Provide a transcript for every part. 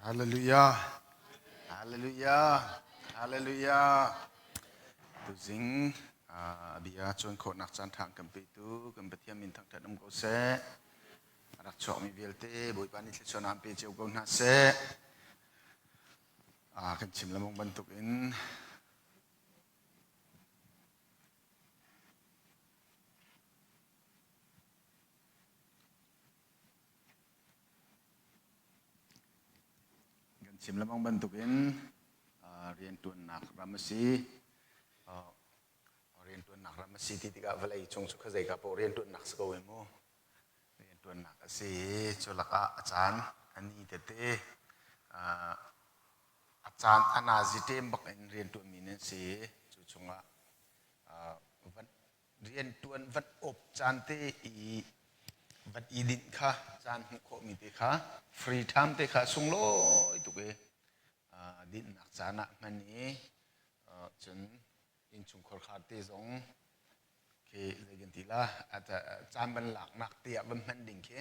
Hallelujah. Hallelujah. Hallelujah. Tuzing a bia chuan khawhnak caan ṭha kan petu kan Pathian min thangṭhat um ko seh. A rak chuakmi vialte Bawipa nih thluachuah an pe cio ko hna seh. Kan chim lamong bantuk in Kan chim lengmang bantukin rianṭuannak ram a si. Rianṭuannak ram a si ti tikah vawlei cung cu khuazei ka paoh rianṭuannak si ko i mu. Rianṭuannak a si i cu lakah a caan a ni tete a caan a nazi ṭem bak in rianṭuanmi nan si i cu chungah van rianṭuan van awp caan te i van i dinh kha caan hmuh khawhmi te kha free time te kha sunglawi tuk i dinhnak caan ah hman i cun innchungkhar khar te zong khi zei kan ti la caan van laknak te ah van hman ding khi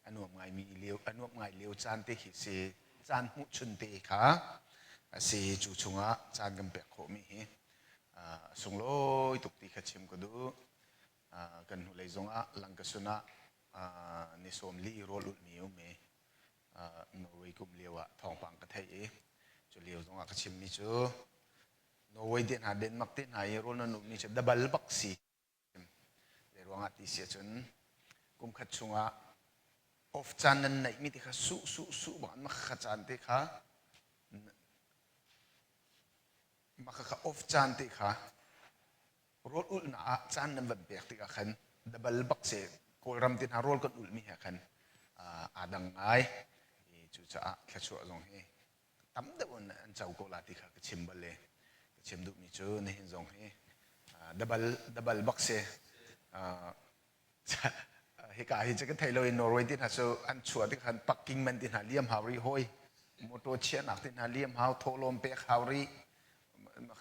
a nuam ngai mi lio a nuam ngai lio caan te khi si caan hmuh chun te kha a si cu chungah caan kan pek khawhmi hi a sunglawi tuk ti kha chim ka duh. Kan hnulei zongah Langkasun ah ni sawm li rawl ulhmi um i Norway kum lio ah thawngpang ka theih i cu lio zongah ka chimmi cu Norway te hna Denmark te hna i rawl nan ulhmi cu dabal bak si. Zei ruangah ti si ahcun kum khat chungah off caan nan neihmi te kha suh suh suh bak an kha caan te kha Mah khakha off caan te kha rawl ulhnak ah caan nan van pek tikah khan dabal bak si Kawlram te hna rawl kan ulhmi he khan aa dang ngai. Cucaah thluachuah zong hi tam deuh in an co ko la ti kha ka chim bal i ka chim duhmi cu nihin zong hi dabal dabal bak si. Hika hi cu kan thei lo i Norway ti hna cu an chuah tik khan parking man ti hna liam hau rih hawi motor chiahnak ti hna liam hau thawhlawm pek hau rih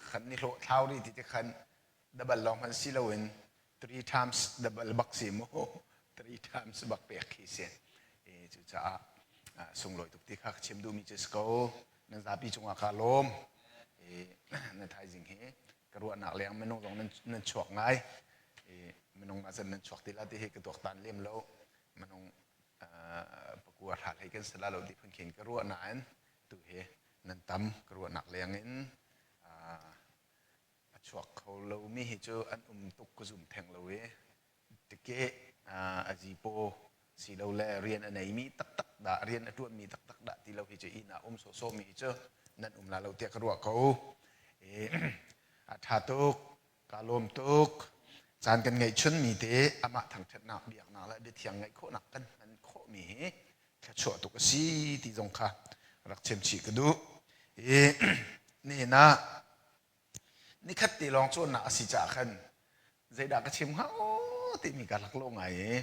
khan ni hlawh thlau rih ti ti khan double lawng hmanh si loin three times double bak si mu three times bak pek khi si cucaah sunglawi tuk ti kha ka chim duhmi cu si ko nan zapi cungah ka lawm na thaizing hi ka ruahnak leng minung zong nan chuak ngai i minung mah zan nan chuak ti la ti hi ka tuaktan lem lo minung pakua hra hlei kan si la lo ti phun khin ka ruah nain tu hi nan tam ka ruahnak leng in a chuak kho lomi hi cu an um tuk ka zum theng lo i tike a zipaw silole rian a neimi taktak dah rian a ṭuanmi taktak dah ti lo hi cu inn ah um sawhsawhmi hi cu nan um la lo tiah ka ruah ko. A ṭha tuk, ka lawm tuk. Caan kan ngeih chunmi te amah thangṭhatnak biaknak le biathiang ngaih khawhnak kan hman khawhmi hi thluachuah tuk a si ti zong kha rak chimchih ka duh. I nihin ah Nikhat te lawng cawnnak a si caah khan zeidah ka chim hnga aw timi ka rak lo ngai i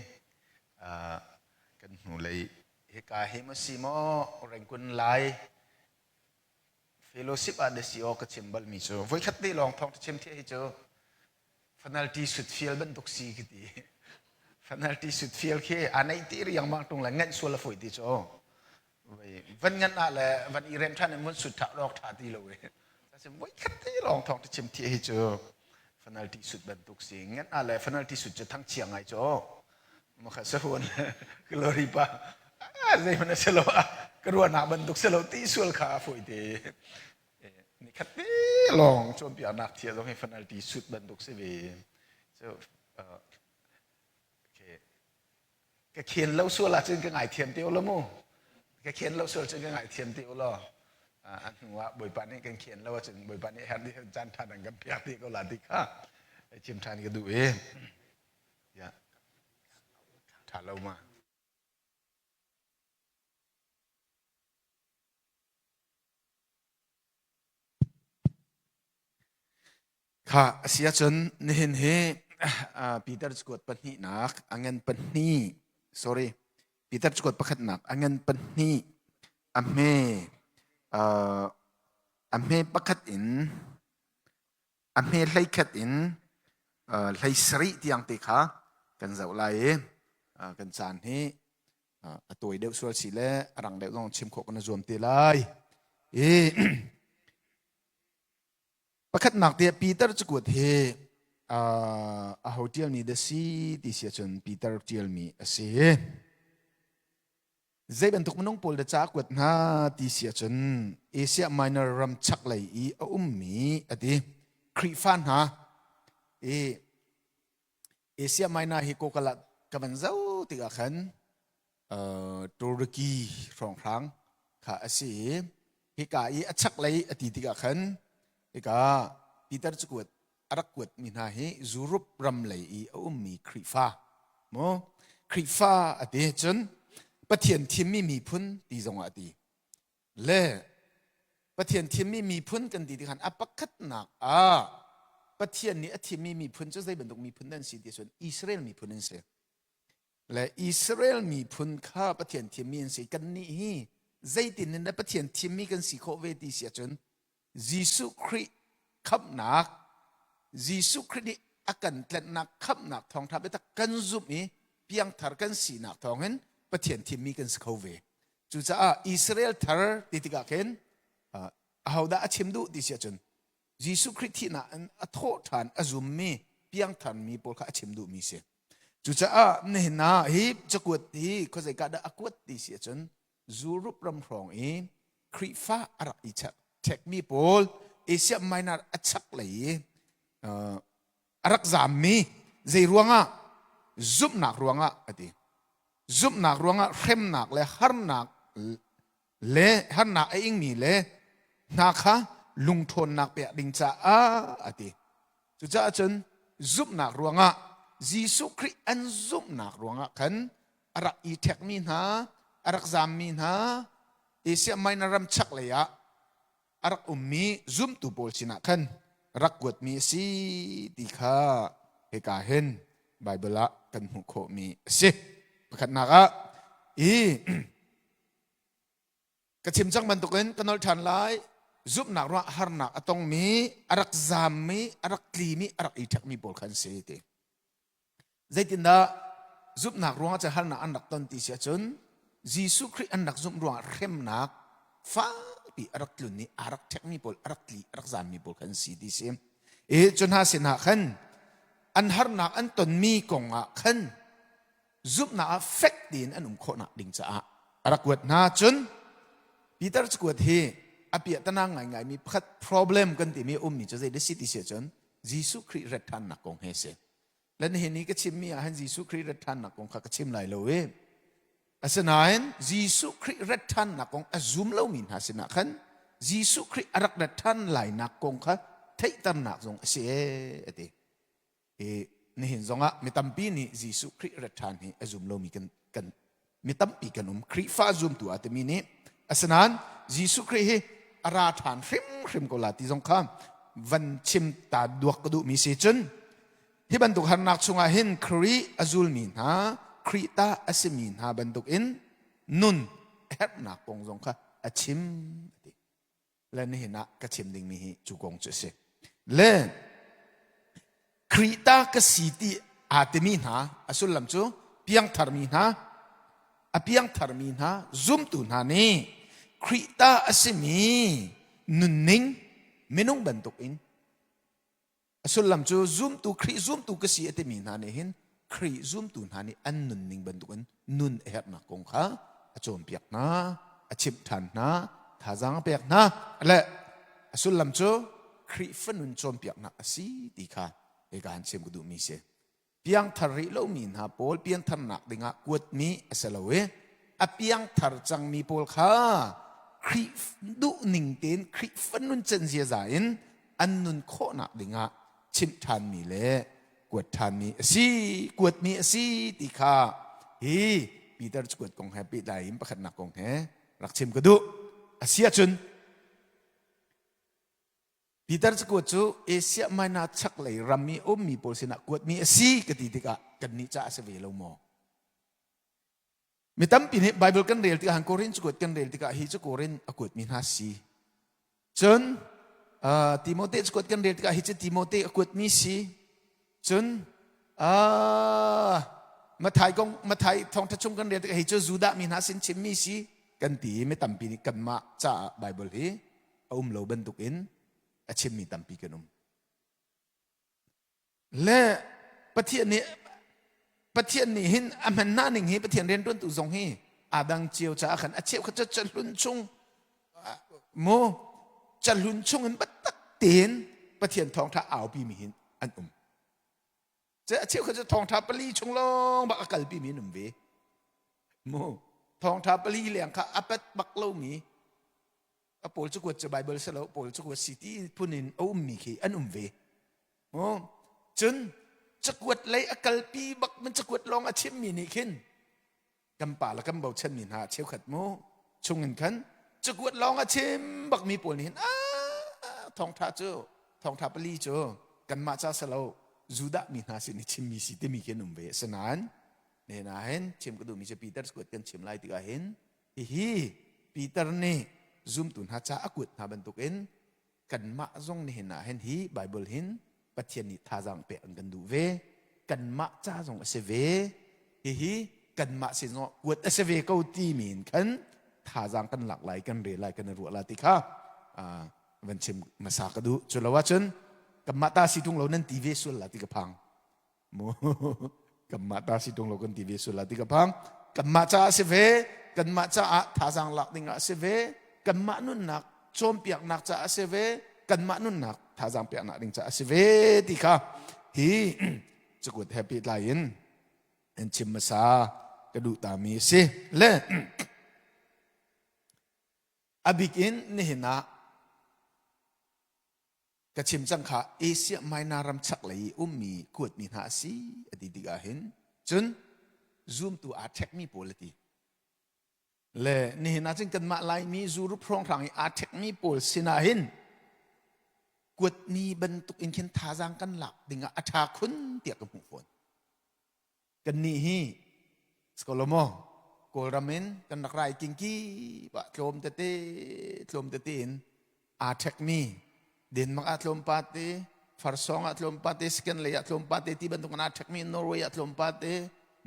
kan hnulei hika hi maw si maw Rengkun Lai fellowship ah da si aw ka chim balmi cu voikhat te lawng thawng chim thiah hi cu fanalty sut fial bantuk si ka ti fanalty sut fial khi a neih ti riangmang tung le nganh sual a foi ti cu van ngan ah le van i rem ṭhan in vun sut ṭha lawk ṭha ti lo e voi khat te lawng thawng chim thi hi cu fanalty sut bantuk si ngan ah le fanalty sut cu thang chia ngai cu makha se huan glory pa zei hmanh a si lo ka ruahnak bantuk si lo ti sual kha a foi te ni khat te lawng cawnpiaknak thia zong hi fanalty sut bantuk si ve so okay Ka khen lo sual ahcun ka ngaithiam te u law mu. Ka khen lo sual cun ka ngaithiam te u law. A hnu ah Bawipa nih kan khen lo ahcun Bawipa nih herh dih caan ṭha dang kan pek ti ko la ti kha chim ṭhan ka duh i. Ya. Ṭha lo ma. Kha a si ahcun nihin hi Peter cakuat pahnihnak a ngan pahnih sorry Peter cakuat pakhatnak a ngan pahnih a hme a hme pakhat in a hme hleikhat in hlei sarih tiang te kha kan zoh lai i kan caan hi. A tawi deuh sual si le a rang deuh zong chim khawh kan zuam te lai. I pakhatnak te Peter cakuat hi a ho ṭialmi dah si ti si ahcun Peter ṭialmi a si. Zei bantuk minung pawl dah ca a kuat hna ti si ahcun Asia Minor ram chaklei i a ummi a ti. Khrihfa hna i Asia Minor hi kokal ah ka van zoh tikah khan Turkey hrawnghrang kha a si i hika i a chaklei a ti tikah khan hika Peter cakuat a rak kuatmi hna hi Europe ram lei i a ummi Khrihfa mu Khrihfa a ti cun Pathian thimmi miphun ti zongah a ti Le Pathian thimmi miphun kan ti tikhan a pakhatnak ah Pathian nih a thimmi miphun cu zei bantuk miphun nan si ti cun Israel miphun an si. Le Israel miphun kha Pathian thimmi an si. Kannih hi zeitin in dah Pathian thimmi kan si khawh ve ti si ahcun Jesuh Khrih khamhnak Jesuh Khrih nih a kan tlenhnak khamhnak thawngṭha biatak kan zumh i piangthar kan sinak thawngin Pathian thimmi kan si kho ve. Cucaah Israel thar ti tikah khin ahodah a chim duh ti si ahcun Jesuh Khrih thihnak in a thawh ṭhan a zummi piangtharmi pawl kha a chim duhmi si. Cucaah nihin ah hi cakuat hi khuazeika dah a kuat ti si ahcun Europe ram hrawng i Khrihfa a rak i ṭhekmi pawl Asia Minor a chaklei i a rak zaammi zei ruangah zumhnak ruangah a ti. Zumhnak ruangah hremnak le harnak le harnak a ingmi le hna kha lungṭhawnnak pek ding caah a ti. Cucaah cun zumhnak ruangah Jesuh Khrih an zumhnak ruangah khan a rak i ṭhekmi hna, a rak zaammi hna, Asia Minor ram chaklei ah a rak ummi zumtu pawl sinah khan rak kuatmi a si ti kha hika hin Baibal ah kan hmuh khawhmi a si. Pakhatnak ah i ka chim cang bantukin ka nolh ṭhan lai zumhnak ruah harnak a tongmi a rak zaammi a rak tlimi a rak i ṭhekmi pawl kha an si ti. Zeitindah zumhnak ruangah cun harnak an rak ton ti si ahcun Jesuh Khrih an rak zumh ruangah hremnak fakpi a rak tlun i aa rak ṭhekmi pawl, a rak tli, a rak zaammi pawl kha an si ti si. I cu hna sinah khan an harnak an tonmi kongah khan zumhnak ah fek tein an um khawhnak ding caah a rak kuat hna. Cun Peter cakuat hi a piahtana ngaingaimi pakhat problem kan timi a ummi cu zei dah si ti si ahcun Jesuh Khrih rat ṭhannak kong he a si. Le nihin i ka chimmi ah hin Jesuh Khrih rat ṭhannak kong kha ka chim lai lo i asinain Jesuh Khrih rat ṭhannak kong a zum lomi hna sinah khan Jesuh Khrih a rak rat ṭhan lainak kong kha theihternak zong a si ee a ti. I nihin zongah mi tampi nih Jesuh Khrih rat ṭhan hi a zum lomi kan kan mi tampi kan um Khrihfa zumtu aa timi nih asinain Jesuh Khrih hi a ra ṭhan hrimhrim ko la ti zong kha van chim ta duak ka duhmi si cun hi bantuk harnak chungah hin Khrih a zulmi hna Khrih ta a simi hna bantukin nun a herhnak kong zong kha a chim a ti. Le nihin ah ka chim dingmi hi cu kong cu a si. Le Khrih ta ka si ti aa timi hna a sullam cu piangtharmi hna a piangtharmi hna zumtu hna nih Khrih ta a simi nunning minung bantukin A sullam cu zumtu Khrih zumtu ka si a timi hna nih hin Khrih zumtu hna nih an nunning bantukin nun a herhnak kong kha a cawnpiak hna, a chimh ṭhan hna, thazaang a pek hna. Le a sullam cu Khrihfa nun cawnpiaknak a si ti kha hika han chim ka duhmi si. Piangthar rih lomi hna pawl piangtharnak dingah kuatmi a si lo i a piangthar cangmi pawl kha Khrih duhning tein Khrihfa nuncan ziaza in an nun khawhnak dingah chimh ṭhanmi le kuat ṭhanmi a si kuatmi a si ti kha hi Peter cakuat kong he pehtlai in pakhatnak kong he rak chim ka duh. A si ahcun Peter cakuat cu Asia Minor chaklei ram i ummi pawl sinah kuatmi a si ka ti tikah kannih ca a si ve lo maw? Mi tampi nih Bible kan rel tikah han Korin cakuat kan rel tikah hi cu Korin a kuatmi hna si. Cun uh, Timote cakuat kan rel tikah hi cu Timote a kuatmi si. Cun uh, Mathai kong Mathai thawngtha chung kan rel tikah hi cu Judah mi hna sin chimmi si kan ti i mi tampi nih kanmah caah Bible hi a um lo bantukin a chimmi tampi kan um. Le Pathian nih Pathian nih hin a hman hna ning hi Pathian rianṭuantu zong hi aa dang cio caah khan a cheu kha cu cahlun chung mu cahlun chung in biatak tein Pathian thawngṭha aupi mi hin an um. A cheu kha cu thawngṭha pali chung lawng bak a kalpi mi an um ve. Mu thawngṭha pali leng kha a pat bak lomi a pawl cakuat cu Bible si lo pawl cakuat si ti phun in a ummi khi an um ve. Mu cun cakuat lei a kalpi bak man cakuat lawng a chimmi nih khin kan pa le kan bochanmi hna cheukhat mu chungin khan cakuat lawng a chim bakmi pawl nih hin thawngtha cu thawngtha pali cu kanmah ca si lo Judah mi hna sin i chimmi si timi khi an um ve. Asinain nihin ah hin chim ka duhmi cu Peter kuat kan chim lai tikah hin hihi Peter nih zumtu hna ca a kuat hna bantukin kanmah zong nihin ah hin hi Bible hin Pathian nih thazaang pek an kan duh ve. Kanmah ca zong a si ve. Hihi kanmah sin zong kuat a si ve ko timi in khan thazaang kan lak lai, kan rel lai, kan i ruah lai ti kha van chim hmasa ka duh. Cu lo ahcun kanmah ta si tung lo nan ti ve sual la ti ka phang. Mu kanmah ta si tung lo kan ti ve sual la ti ka phang. Kanmah caah si ve, kanmah caah thazaang lak ding ah si ve, kanmah nunnak cawnpiaknak caah si ve, kanmah nunnak thazaang peknak ding caah si ve ti kha hi cakuat he pehtlai in an chim hmasa ka duh ta mi a si. Le a bik in nihin ah ka chim cang kha Asia Minor ram chaklei i ummi kuatmi hna a si a ti tikah hin cun zumtu aa ṭhekmi pawl a ti. Le nihin ah cun kanmah Laimi Europe hrawnghrang i aa ṭhekmi pawl sinah hin kuatmi bantuk in khin thazaang kan lak dingah a ṭha khun tiah ka hmuh fawn. Kannih hi Skolomo Kawlram in kan rak rai kingki ah tlawm tete tlawm tete in aa ṭhekmi Denmark ah tlawmpa te Farsong ah tlawmpa te Second lei ah tlawmpa te ti bantuk in aa ṭhekmi Norway ah tlawmpa te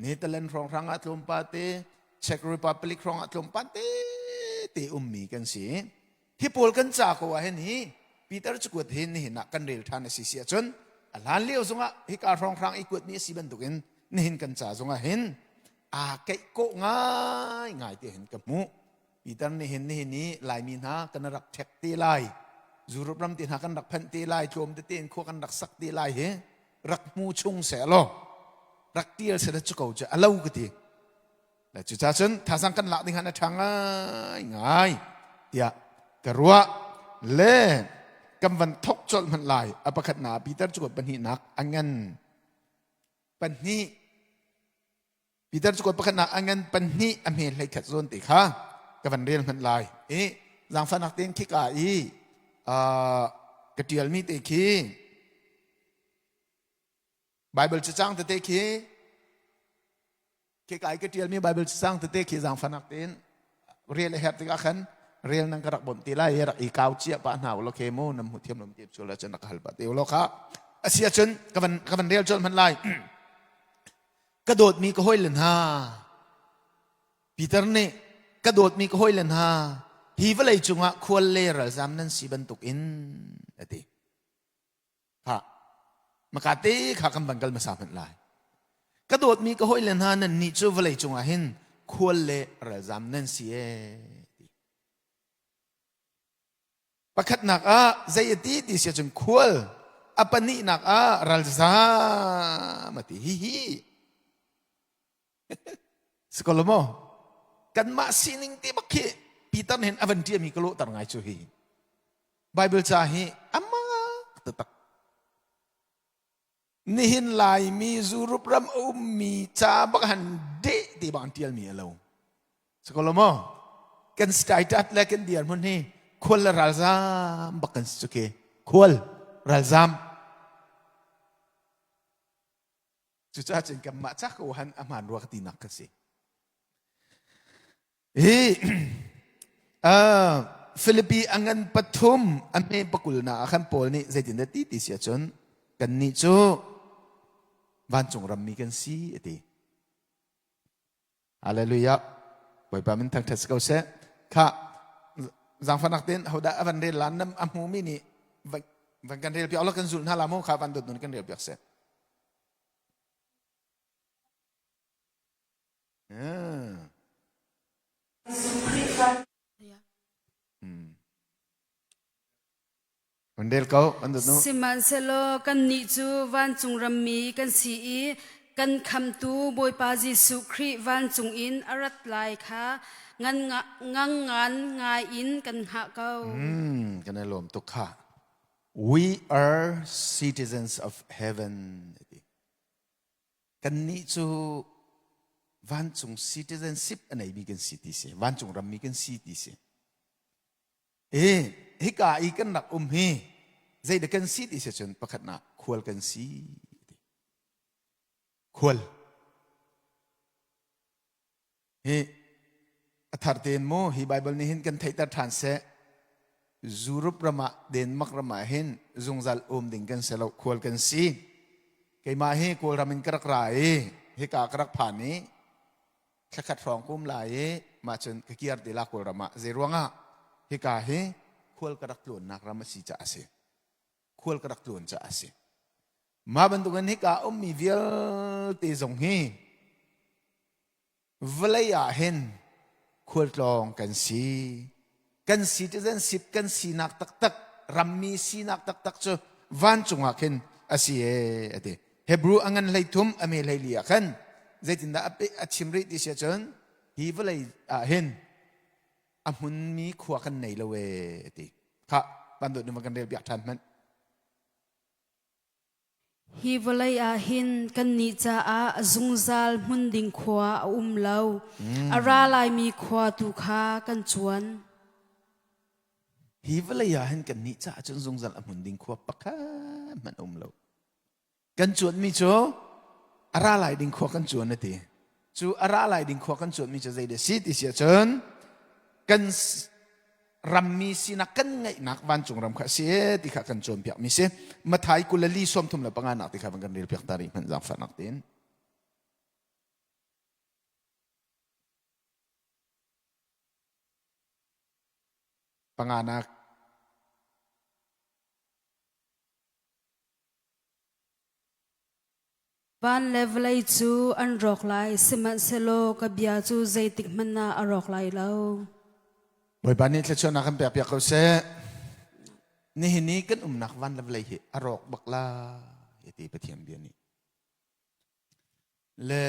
Netherlands hrawnghrang ah tlawmpa te Czech Republic hrawng ah tlawmpa te te ummi kan si. Hi pawl kan ca ko ah hin hi Peter cakuat hin nihin ah kan rel ṭhan a si si ahcun a hlan lio zongah hika hrawnghrang i kuatmi a si bantukin nihin kan ca zongah hin aa keih kawh ngai ngai ti hin ka hmuh. Peter nih hin nihin i Laimi hna kan rak ṭhek te lai, Europe ram te hna kan rak phanh te lai, tlawm tete in khua kan rak sak te lai hi rak hmu chung seh law rak tial seh cu ko cu a lo ka ti. Le cucaah cun thazaang kan lak ding han a ṭha ngai ngai tiah ka ruah. Le kan van thok colh hmanh lai. A pakhatnak Peter cu pahnihnak a ngan pahnih Peter cu pakhatnak a ngan pahnih a hme hlei khat zawn te kha ka van rel hmanh lai. I zaangfahnak tein khika i ka ṭialmi te khi Bible cacang tete khi khika i ka ṭialmi Bible cacang tete khi zaangfahnak tein rel a herh tikah khan rel nan ka rak bawmh te lai i rak i kau cia pah hna ulaw khe mu nam hmu thiam lom ti sul ahcun rak hal pah te ulaw kha a si ahcun ka van ka van rel colh hmanh lai. Ka dawtmi ka hawile hna, Peter nih ka dawtmi ka hawile hna, hi vawlei cungah khual le ralzam nan si bantukin a ti. Ha maka te kha kan van kal hmasa hmanh lai. Ka dawtmi ka hawile hna, nan nih cu vawlei cungah hin khual le ralzam nan si ee. Pakhatnak ah zei a ti ti si ahcun khual, a pahnihnak ah ralzam a ti. Hihi Sikolo kanmah sining ti bak khi Peter nih a van ṭiami ka lawhter ngai cu hi. Bible ca hi amak taktak. Nihin Laimi Europe ram a ummi ca bak han deh ti bang ṭialmi a lo. Sikolo maw? Kan staitat le kan dirhmun hi khual le ralzam bak kan si cu khi. Khual, ralzam. Cucaah cun kanmah ca ko han a hmaan rua ka tinak ka si. Hi Philippi a ngan pathum a hme pakul na ah khan Paul nih zeitindah ti ti si ahcun kannih cu vancung rammi kan si a ti. Hallelujah. Bawipa min thangṭhat si ko seh. Kha zaangfahnak tein hodah a van rel lan nam a hmumi nih van kan rel piak la kan zulh hna la mu kha van dot nun kan rel piak seh. Van rel ko, an dot nu. Sihmanhsehlaw kannih cu vancung rammi kan si i kan khamtu Bawipa Jesuh Khrih vancung in a rat lai kha ngan ngan ngai in kan hngah ko. Kan i lawm tuk kha. We are citizens of heaven. Kannih cu vancung citizenship a neimi kan si ti si. Vancung rammi kan si ti si. E hika i kan rak um hi zeidah kan si ti si cun pakhatnak khual kan si. Khual. Hi a thar tein mu hi Bible nih hin kan theihter ṭhan seh. Europe ram ah Denmark ram ah hin zungzal um ding kan si lo khual kan si. Keimah hi Kawlram in ka rak ra i hika ka rak phan i thlakhat hrawng ka um lai i mah cun ka kir te la Kawlram ah zei ruangah hika hi khual ka rak tlawnnak ram a si caah a si. Khual ka rak tlawn caah a si. Mah bantukin hika ummi vialte zong hi vawlei ah hin khualtlawng kan si. Kan citizenship kan sinak taktak rammi sinak taktak cu vancung ah khin a si ee a ti. Hebrew a ngan 13 a me 14 ah khan zeitindah a chim rih ti si ahcun hi vawlei ah hin a hmunmi khua kan nei lo ee a ti. Khah, van dawt kan rel piak ṭhan hmanh. Hi vawlei ah hin kannih caah zungzal hmun ding khua a um lo. A ra laimi khua tu kha kan cuan. Hi vawlei ah hin kannih caah cun zungzal a hmun ding khua pakhat hmanh a um lo. Kan cuanmi cu a ra lai ding khua kan cuan a ti. Cu a ra lai ding khua kan cuanmi cu zei dah si ti si ahcun kan rammi sinak kan ngeihnak vancung ram kha a si e ti kha kan cawnpiakmi si. Mathai 24 35 nak ti kha van kan rel piak ta rih hmanh zaangfahnak tein. Panganak. Van le vawlei cu an rawk lai, sihmanhsehlaw ka bia cu zeitik hmanh ah a rawk lai lo. Bawipa nih thluachuahnak kan pekpiak ko seh. Nihin ni kan umnak van le vawlei hi a rawk bak lai ti Pathian bia nih. Le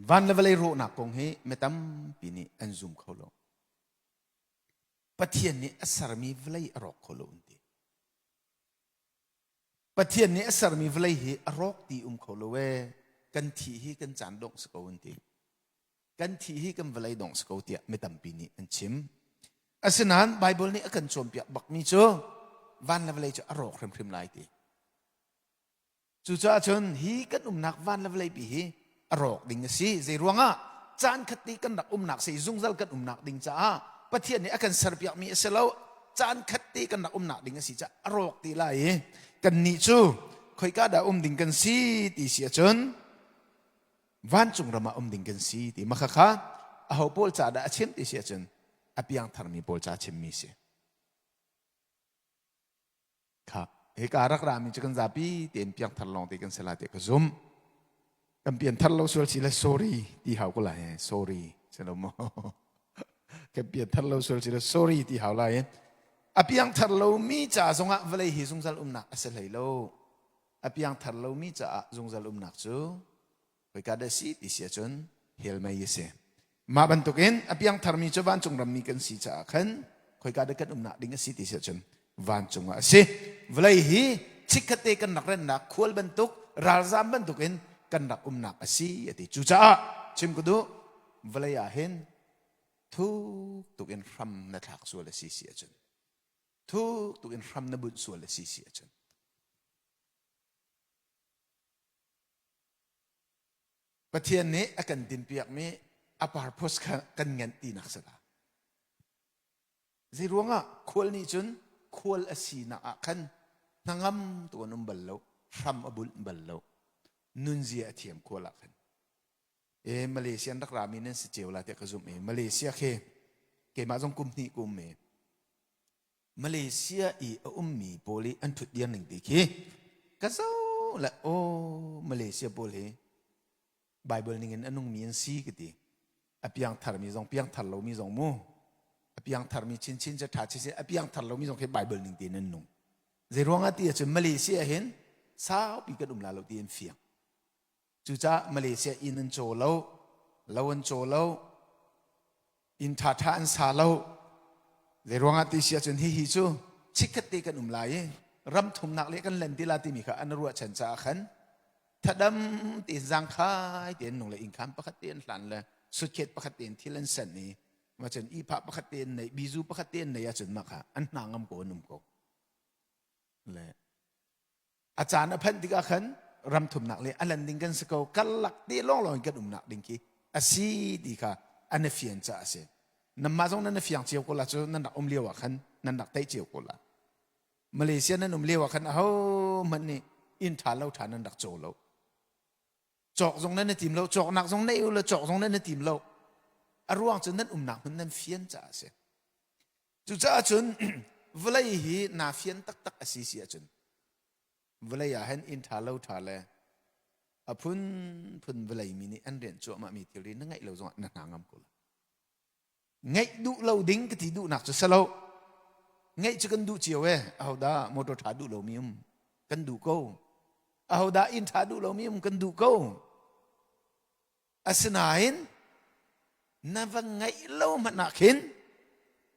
van le vawlei rawhnak kong hi mi tampi nih an zum kho lo. Pathian nih a sermi vawlei a rawk kho lo an ti. Pathian nih a sermi vawlei hi a rawk ti um kho lo ee. Kan thih hi kan caan dongh si ko an ti. Kan thih hi kan vawlei dongh si ko tiah mi tampi nih an chim. Asinain Baibal nih a kan cawnpiak bakmi cu van le vawlei cu a rawk hrimhrim lai ti. Cucaah cun hi kan umnak van le vawleipi hi a rawk ding a si. Zei ruangah caan khat ti kan rak umnak si zungzal kan umnak ding caah Pathian nih a kan serpiakmi a si lo. Caan khat ti kan rak umnak ding a si caah a rawk ti lai i kannih cu khoika dah um ding kan si ti si ahcun vancung ram ah um ding kan si ti maka kha aho pawl ca dah a chim ti si ahcun a piangtharmi pawl ca chimmi si. Kha hika rak rami cu kan zapi tein piangthar lawng te kan si la tiah ka zumh. Kan pianthar lo sual si le sorry ti hau ko lai sorry si lo maw? Kan pianthar lo sual si le sorry ti hau lai. A piangthar lomi ca zongah vawlei hi zungzal umnak a si hlei lo. A piangthar lomi caah zungzal umnak cu Khoika dah si ti si ahcun hell mei a si. Mah bantukin a piangtharmi cu vancung rammi kan si caah khan khoika dah kan umnak ding a si ti si ahcun vancung ah a si. Vawlei hi chikkhatte kan rak rennak khual bantuk ralzam bantukin kan rak umnak a si a ti. Cucaah chim ka duh vawlei ah hin thuk tuk in hram na thlak sual a si si ahcun thuk tuk in hram na bunh sual a si si ahcun Pathian nih a kan tinpiakmi a purpose kha kan ngenh tinak si la. Zei ruangah khual nih cun khual a sinak ah khan hnangam tu an um bal lo, hram a bunh bal lo, nunzia a thiam khual ah khan. E Malaysia an rak rami nan si cio la tiah ka zumh i Malaysia khi keimah zong kum hnih kum i Malaysia i a ummi pawl i an ṭhut dir ning ti khi ka zoh le aw Malaysia pawl hi Bible ning in a nungmi an si ka ti. A piangtharmi zong piangthar lomi zong mu a piangtharmi chinchin cu ṭha chinchin a piangthar lomi zong khi Bible ning tein an nung. Zei ruangah ti ahcun Malaysia hin saupi kan um la lo ti an fiang. Cucaah Malaysia inn an caw lo, lo an caw lo, inn ṭhaṭha an sa lo. Zei ruangah ti si ahcun hihi cu chikkhat te kan um lai i ram thumnak le kan len ti la timi kha an ruahchan caah khan thadam tein zangkhai tein nung le innkhan pakhat tein hlan le sutkhet pakhat tein thil an sanh i macun ihphah pakhat tein nei bizu pakhat tein nei ahcun mah kha an hna ngam ko an um ko le A caan a phanh tikah khan ram thumnak le a lan ding kan si ko karlak te lawnglawng in kan umnak ding khi a si ti kha an i fian caah a si. Nanmah zong nan i fiang cio ko la cu nan rak um lio ah khan nan rak theih cio ko la. Malaysia nan um lio ah khan ahohmanh nih inn ṭha lo ṭha nan rak caw lo. Cawk zong nan i tim lo, cawknak zong nei u law cawk zong nan i tim lo. A ruang cu nan umnak hmun nan fian caah a si. Cucaah cun vawlei hi naa fian taktak a si si ahcun vawlei ah hin inn ṭha lo ṭha le a phunphun vawlei mi nih an rianh cuahmahmi thilri na ngeih lo zongah na hna ngam ko lai. Ngeih duh lo ding ka ti duhnak cu si lo. Ngeih cu kan duh cio e. Ahodah motor ṭha duh lomi um kan duh ko. Ahodah inn ṭha duh lomi um kan duh ko. Asinain na va ngaih lo hmanh ah khin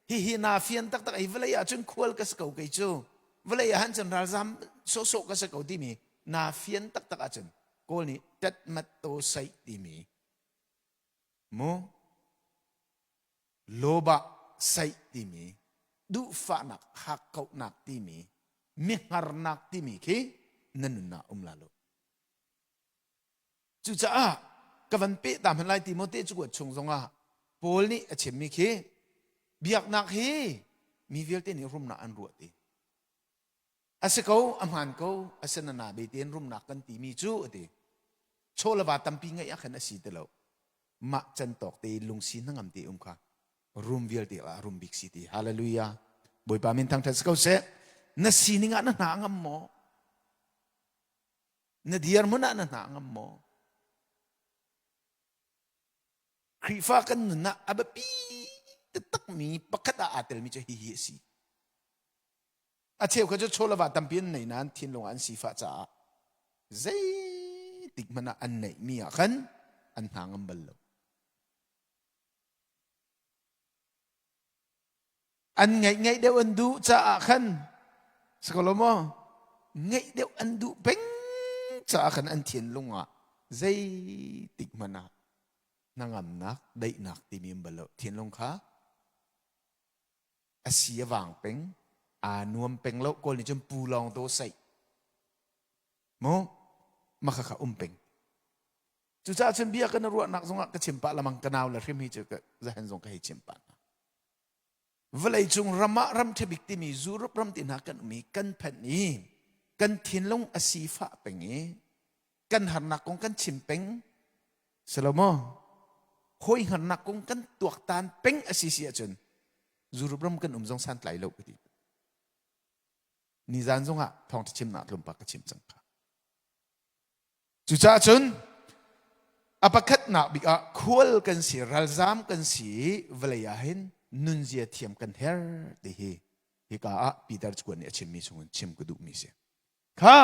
hihi naa fian taktak i vawlei ah cun khual ka si ko kei cu vawlei ah han cun ralzam sawhsawh ka si ko timi naa fian taktak ahcun Kawl nih tat-mat to saih timi mu lobah saih timi duhfahnak hakkauhnak timi mihngarnak timi khi na nun ah um la lo. Cucaah ka van peh ta hmanh lai Timote cakuat chung zongah Paul nih a chimmi khi biaknak hi mi vialte nih rumnak an ruah ti. A si ko, a hmaan ko, a si na be tein rumnak kan timi cu a ti. Chaw le va tampi ngeih ah khan a si ti lo. Mah can tawk te lungsi hnangam te um kha rum vialte ah rum bik si ti. Hallelujah. Bawipa min thangṭhat si ko seh. Na sining ah na hna ngam maw? Na dirhmun ah na hna ngam maw? Khrihfa kan nun ah a biapi taktakmi pakhat ah aa telmi cu hihi a si. A cheu kha cu chawlava tampi an nei nain thinlung ah an sifah caah zeitik hmanh ah an neihmi ah khan an hna ngam bal lo. An ngeih ngeih deuh an duh caah khan si ko lo maw? Ngeih deuh an duh peng caah khan an thinlung ah zeitik hmanh ah hnangamnak, daihnak timi um bal lo. Thinlung kha a si a vang peng, aa nuam peng lo. Kawl nih cun pu lawng to saih. Mu mah kha kha um peng. Cucaah cun bia kan ruahnak zongah ka chim pah lamang ka nau le hrim hi cu ka zahen zong ka hei chim pah hna. Vawleicung ram ah ram ṭhabik timi Europe ram ti hna kan um i kan phanh i kan thinlung a sifah peng i kan harnak kong kan chim peng Salomo hawi hngarnak kong kan tuaktan peng a si si ahcun Europe ram kan um zong santlai lo ka ti. Nizan zongah thawngṭha chimnak tlawmpal ka chim cang kha. Cucaah cun a pakhatnak bik ah khual kan si, ralzaam kan si i vawlei ah hin nunzia thiam kan herh ti hi hika ah Peter cakuat nih a chimmi chungin chim ka duhmi si. Kha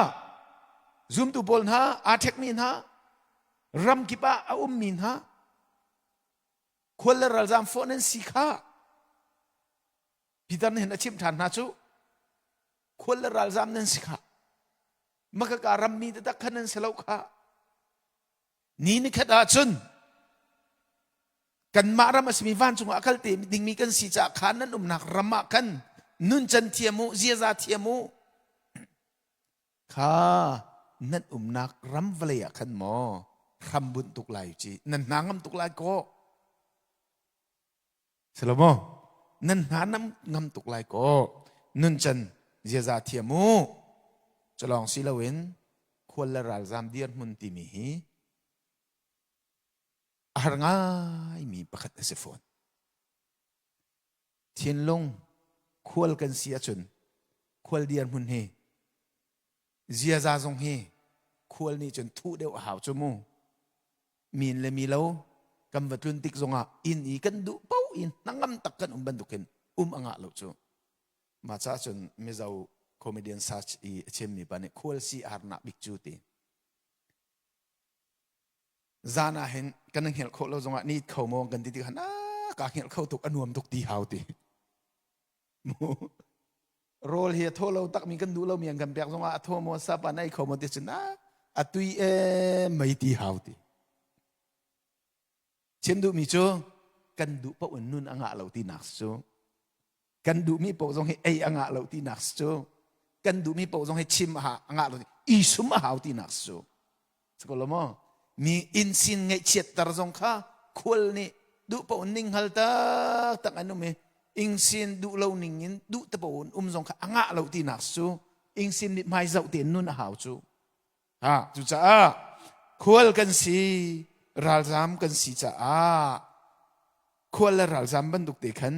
zumtu pawl hna, aa ṭhekmi hna, ramkip ah a ummi hna, khual le ralzaam fawh nan si kha Peter nih hin a chimh ṭhan hna cu khual le ralzaam nan si kha Makaka rammi taktak khan nan si lo kha. Ni nikhat ahcun kanmah ram a simi vancung ah a kal te dingmi kan si caah khan nan umnak ram ah khan nuncan thiam u, ziaza thiam u. Kha nan umnak ram vawlei ah khan maw hram bunh tuk lai ci nan hna ngam tuk lai kaw Salomo nan hna nam ngam tuk lai kaw nuncan ziaza thiam u culawng si loin khual le ralzam dirhmun timi hi A har ngaimi pakhat a si fawn. Thinlung khual kan si ahcun khual dirhmun hi ziaza zong hi khual nih cun thuh deuh a hau cu mu. Min le mi lo kan va tlun tik zongah inn i kan duh paoh in hnangam tak kan um bantukin um a ngah lo cu. Mah caah cun Mizo comedian search i a chimmi pa nih khual si a harnak bik cu ti. Zan ah hin kan hngelh khawh lo zongah ni kho maw kan ti tik han ah ka hngelh kho tuk a nuam tuk ti hau ti. Mu rawl hi a thaw lo takmi kan duh lomi an kan pek zongah a thaw maw sapa na ei kho maw ti cun ah a tui e mei ti hau ti. Chim duhmi cu kan duh paoh in nun a ngah lo tinak cu. Kan duhmi paoh zong hi ei a ngah lo tinak cu. Kan duhmi paoh zong hi chim a ngah lo i sum a hau tinak cu. Siko lo maw? Mi inn sin ngaihchiatter zong kha khual nih duh paoh ning hal taktak an um i ing sin duh lo ning in duh te paoh in um zong kha a ngah lo tinak cu ing sin nih hmai zoh tein nun a hau cu. Ha, cucaah khual kan si, ralzam kan si caah khual le ralzam bantuk te khan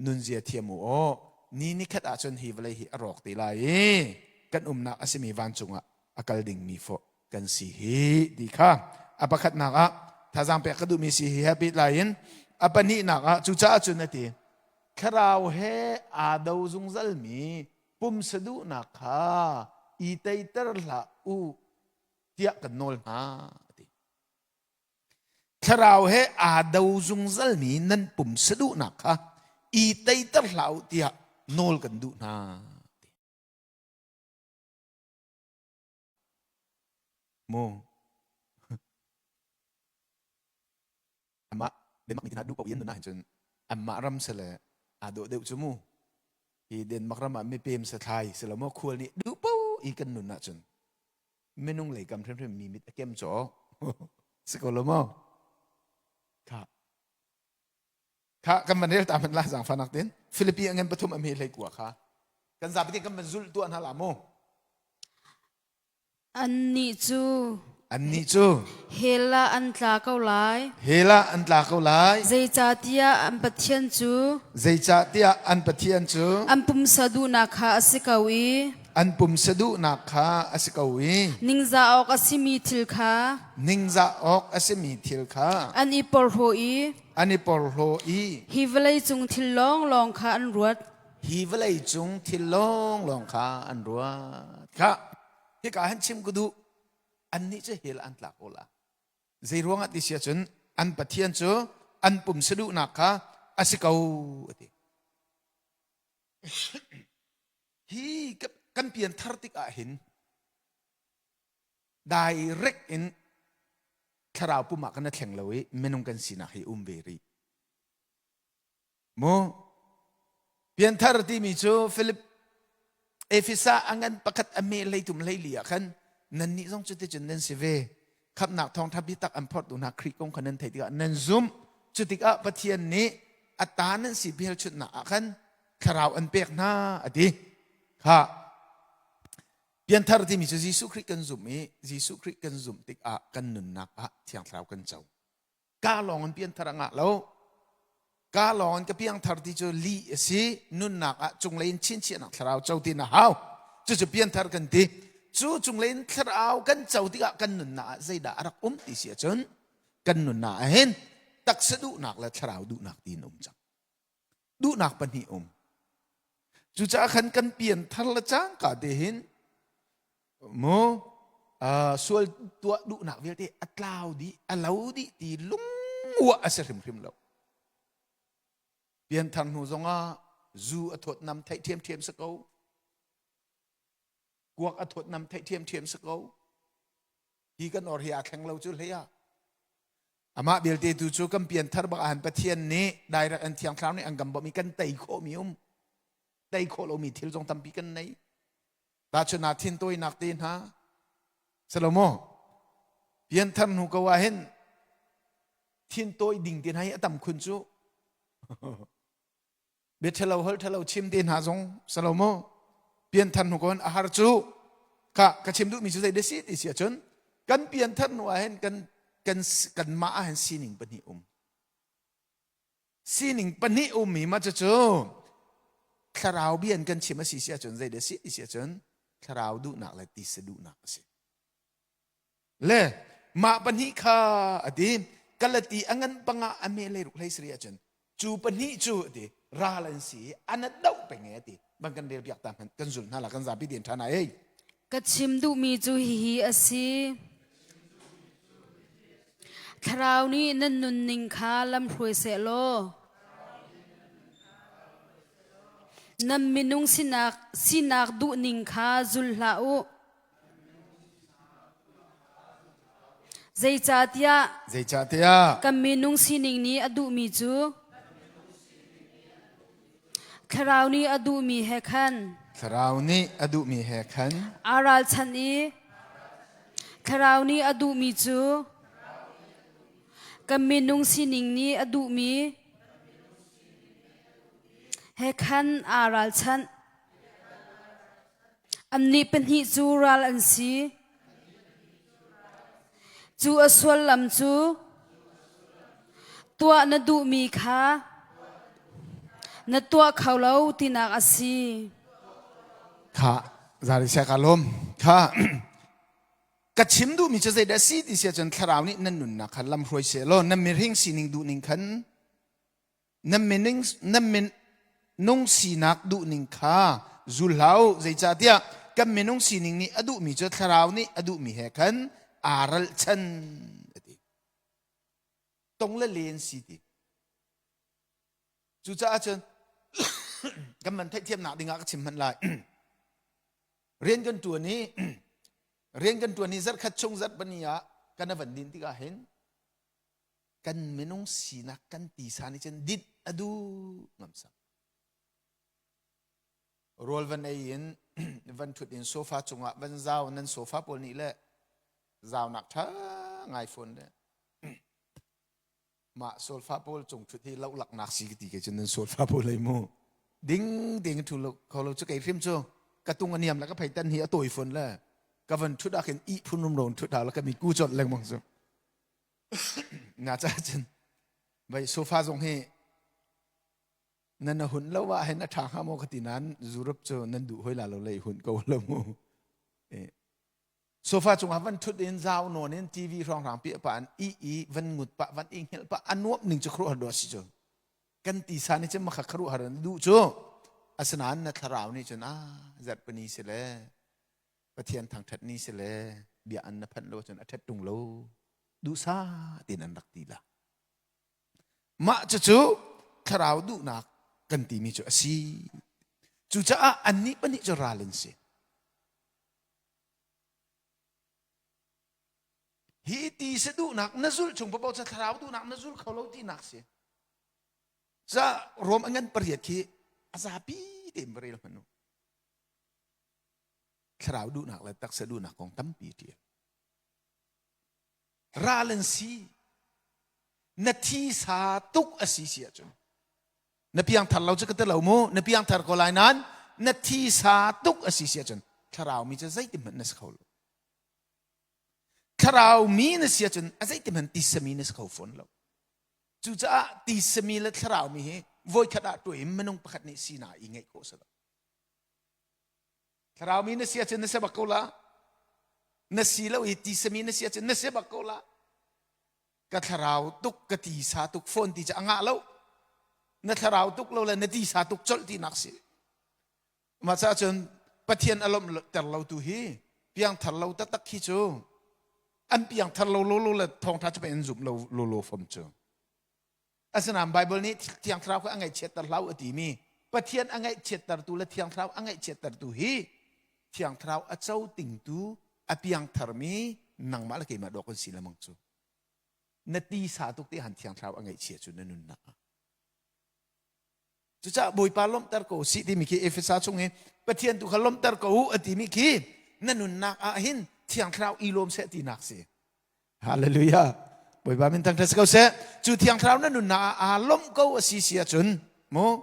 nunzia thiam u aw. Ni nikhat ahcun hi vawlei hi a rawk te lai i kan umnak a simi vancung ah a kal dingmi fawh kan si hi ti kha a pakhatnak ah thazaang pek ka duhmi si hi he pehtlai in a pahnihnak ah cucaah cun a ti thlarau he aa do zungzalmi pumsa duhnak kha i teiter hlah u tiah kan nawl hna a ti. Thlarau he aa do zungzalmi nan pumsa duhnak kha i teiter hlah u tiah nawl kan duh hna. Mu. Amah Denmark mi hna duh paoh in nun ahhin cun anmah ram sile aa dawh deuh cu mu. Hi Denmark ram ah mipem sathlai si lo maw khual nih duh paoh i kan nun ahcun minung lei kam hrimhrim mi mit a kem caw. Si ko lo maw? Kha. Kha kan van rel ta hmanh la zaangfahnak tin. Philippi a ngan pathum a hme hlei kua kha. Kan zapi te kan van zulh tuah hna la mu. Annih cu Annih cu hell ah an tla ko lai. Hell ah an tla ko lai. Zeicahtiah an Pathian cu Zeicahtiah an Pathian cu an pumsa duhnak kha a si ko i an pumsa duhnak kha a si ko i ningzah awk a simi thil kha ningzah awk a simi thil kha an i porhlaw i an i porhlaw i hi vawleicung thil lawnglawng kha an ruat. Hi vawleicung thil lawnglawng kha an ruat. Kha hika han chim ka duh annih cu hell an tlak ko la. Zei ruangah ti si ahcun an Pathian cu an pumsa duhnak kha a si ko a ti. Hi kan pian thar tik ah hin direct in thlarau pum ah kan thleng lo i minung kan sinak hi um ve rih. Mu pianthar timi cu Philip Efesa a ngan pakhat a me hleitum hleili ah khan nannih zong cuticun nan si ve. Khamhnak thawngṭha biatak an phortu hna Khrih kong kha nan theih tikah nan zumh. Cu tikah Pathian nih a ta nan si hmelchunhnak ah khan thlarau an pek hna a ti. Kha pianthar timi cu Jesuh Khrih kan zumh i Jesuh Khrih kan zumh tikah kan nunnak ah Thiang Thlarau kan co. Ka lawng in pianthar a ngah lo. Ka lawng in ka piangthar ti cu lih a si. Nunnak ah cunglei in chinchiahnak thlarau co ti na hau. Cucu pianthar kan ti. Cu cunglei in thlarau kan co tikah kan nunnak ah zeidah a rak um ti si ahcun kan nunnak ah hin taksa duhnak le thlarau duhnak ti in um cang. Duhnak pahnih um. Cucaah khan kan pianthar le cangka te hin mu sual tuah duhnak vialte a tlau dih a lo dih ti lungua a si hrimhrim lo pianthar hnu zongah zu a thawtnam theih ṭhiamṭhiam si ko kuak a thawtnam theih ṭhiamṭhiam si ko hi kan or hi aa thleng lo cu hlei ah amah belte tu cu kan pianthar bak ahan Pathian nih direct an thiang thlarau nih an kan bawmh i kan tei khawhmi um tei khawh lomi thil zong tampi kan nei Tahchun ah thintawinak te hna Salomo pianthar hnu ko ah hin thintawi ding te hna hi a tam khun cu bia ṭhalo hol ṭhalo chim te hna zong Salomo pianthar hnu ko hin a har cu ka ka chim duhmi cu zei da si ti si ahcun kan pianthar hnu ah hin kan. Kan kanmah ah hin sining pahnih um. Sining pahnih ummi ma cucu thlarau bia in kan chim a si si ahcun zei dah si ti si ahcun thlarau duhnak le tisa duhnak a si. Le mah pahnih kha a ti Galati a ngan panga a me le ruk hlei sari ahcun cu pahnih cu a ti ral an si i an a doh peng e a ti bang kan rel piak ta hmanh kan zul hna la kan zapi den ṭhan ai. Ka chim duhmi cu hihi a si. Thlarau nih nan nunning kha lamhruai seh law nan minung sinak, sinak duhning kha zul hlah u. Zeicahtiah Zeicahtiah kan minung sining nih a duhmi cu Thlarau nih a duhmi he khan Thlarau nih a duhmi he khan aa ralchanh i Thlarau nih a duhmi cu kan minung sining nih a duhmi he khan aa ralchanh. Annih pahnih cu ral an si. Cu a suallam cu tuah na duhmi kha na tuah kho lo tinak a si. Kha zari sia ka lawm. Kha ka chim duhmi cu zeidah si ti si ahcun thlarau nih nan nunnak kha lam hruai seh law nan mihring sining duhning khan nan minung nan minung sinak duhning kha zul hlah u zeicahtiah kan minung sining nih a duhmi cu thlarau nih a duhmi he khan aa ralchan a ti tong le len si ti cucaah cun kan man theihthiamnak dingah ka chim hmanh lai rian kan tuan i rian kan tuan i zarkhat chung zarh pani ah kan van din tikah hin kan minung sinak kan tisa nih cun dit a duh ngamsam rawl van ei in van thut in sofa cungah van zau nan sofa pawl nih le zaunak tha ngai fawn le mah solfa pawl cung thut hi lo laknak si ti ke cun nan solfa pawl ei mu ding ding thu lo kho lo chu kei hrim chu ka tung aniam la ka pheitan hi a tawi fawn le ka van thut ah khin i phun rum ron thut ha la ka mi ku chot lengmang chu Na caah cun vai sofa zong hi nan na hun lo ah hin a ṭha hnga maw ka ti nain Europe cu nan duh hoi la lo lei hun ko lo mu. Sofa cungah van ṭhut in zau nawn in TV hrawnghrang pi pa an i i van ngut pa van i hngilh pa a nuamh ning cu khuaruahhar dawh a si cu. Kan tisa nih cun makha khuaruahhar an duh cu. Asinain na thlarau nih cun ah zarhpini si le Pathian thangṭhat ni si le bia an na phanh lo cun a ṭhat ṭung lo duhsah tein an rak ti la. Mah cucu thlarau duhnak kan timi cu a si. Cucaah annih pahnih cu ral an si. Hi ti sa duhnak na zulh chung paoh cu thlarau duhnak na zul kho lo tinak si. Ca Rom a ngan pariat khi a zapi tein va rel hmanh u. Thlarau duhnak le taksa duhnak kong tampi ṭial. Ral an si. Na thisa tuk a si si ahcun na piangthar lo cu ka ti lo mu na piangthar ko lai nain na thisa tuk a si si ahcun thlarau mi cu zeitin hmanh na si kho lo. Thlarau mi na si ahcun a zeitin hmanh tisa mi na si kho fawn lo. Cucaah tisa mi le thlarau mi hi voikhat ah tuah in minung pakhat nih sinak i ngeih khawh si lo. Thlarau mi na si ahcun na si bak ko la. Na si lo i tisami na si ahcun na si bak ko la. Ka thlarau tuk ka tisa tuk fawn ti cu a ngah lo. Na thlarau tuk lo le na tisa tuk colh tinak si. Mah caah cun Pathian a lawmhter lo tu hi piangthar lo taktak khi cu an piangthar lo lolo le thawngtha cu an zum lo lolo fom cu. Asinain Baibal nih Thiang Thlarau kha a ngaihchiatter hlah u a timi Pathian a ngaihchiattertu le Thiang Thlarau a ngaihchiattertu hi Thiang Thlarau a co tingtu a piangtharmi nangmah le keimah dawk kan si lemang cu. Na tisa tuk te han Thiang Thlarau a ngaihchia cu na nunnak ah. Cucaah Bawipa lawmhter ko sih timi khi Efesa chung i Pathian tu kha lawmhter ko u a timi khi na nunnak ah hin Thiang Thlarau i lawm seh tinak si. Hallelujah. Bawipa min thangṭhat si ko seh. Cu Thiang Thlarau na nunnak ah aa lawmh ko a si si ahcun mu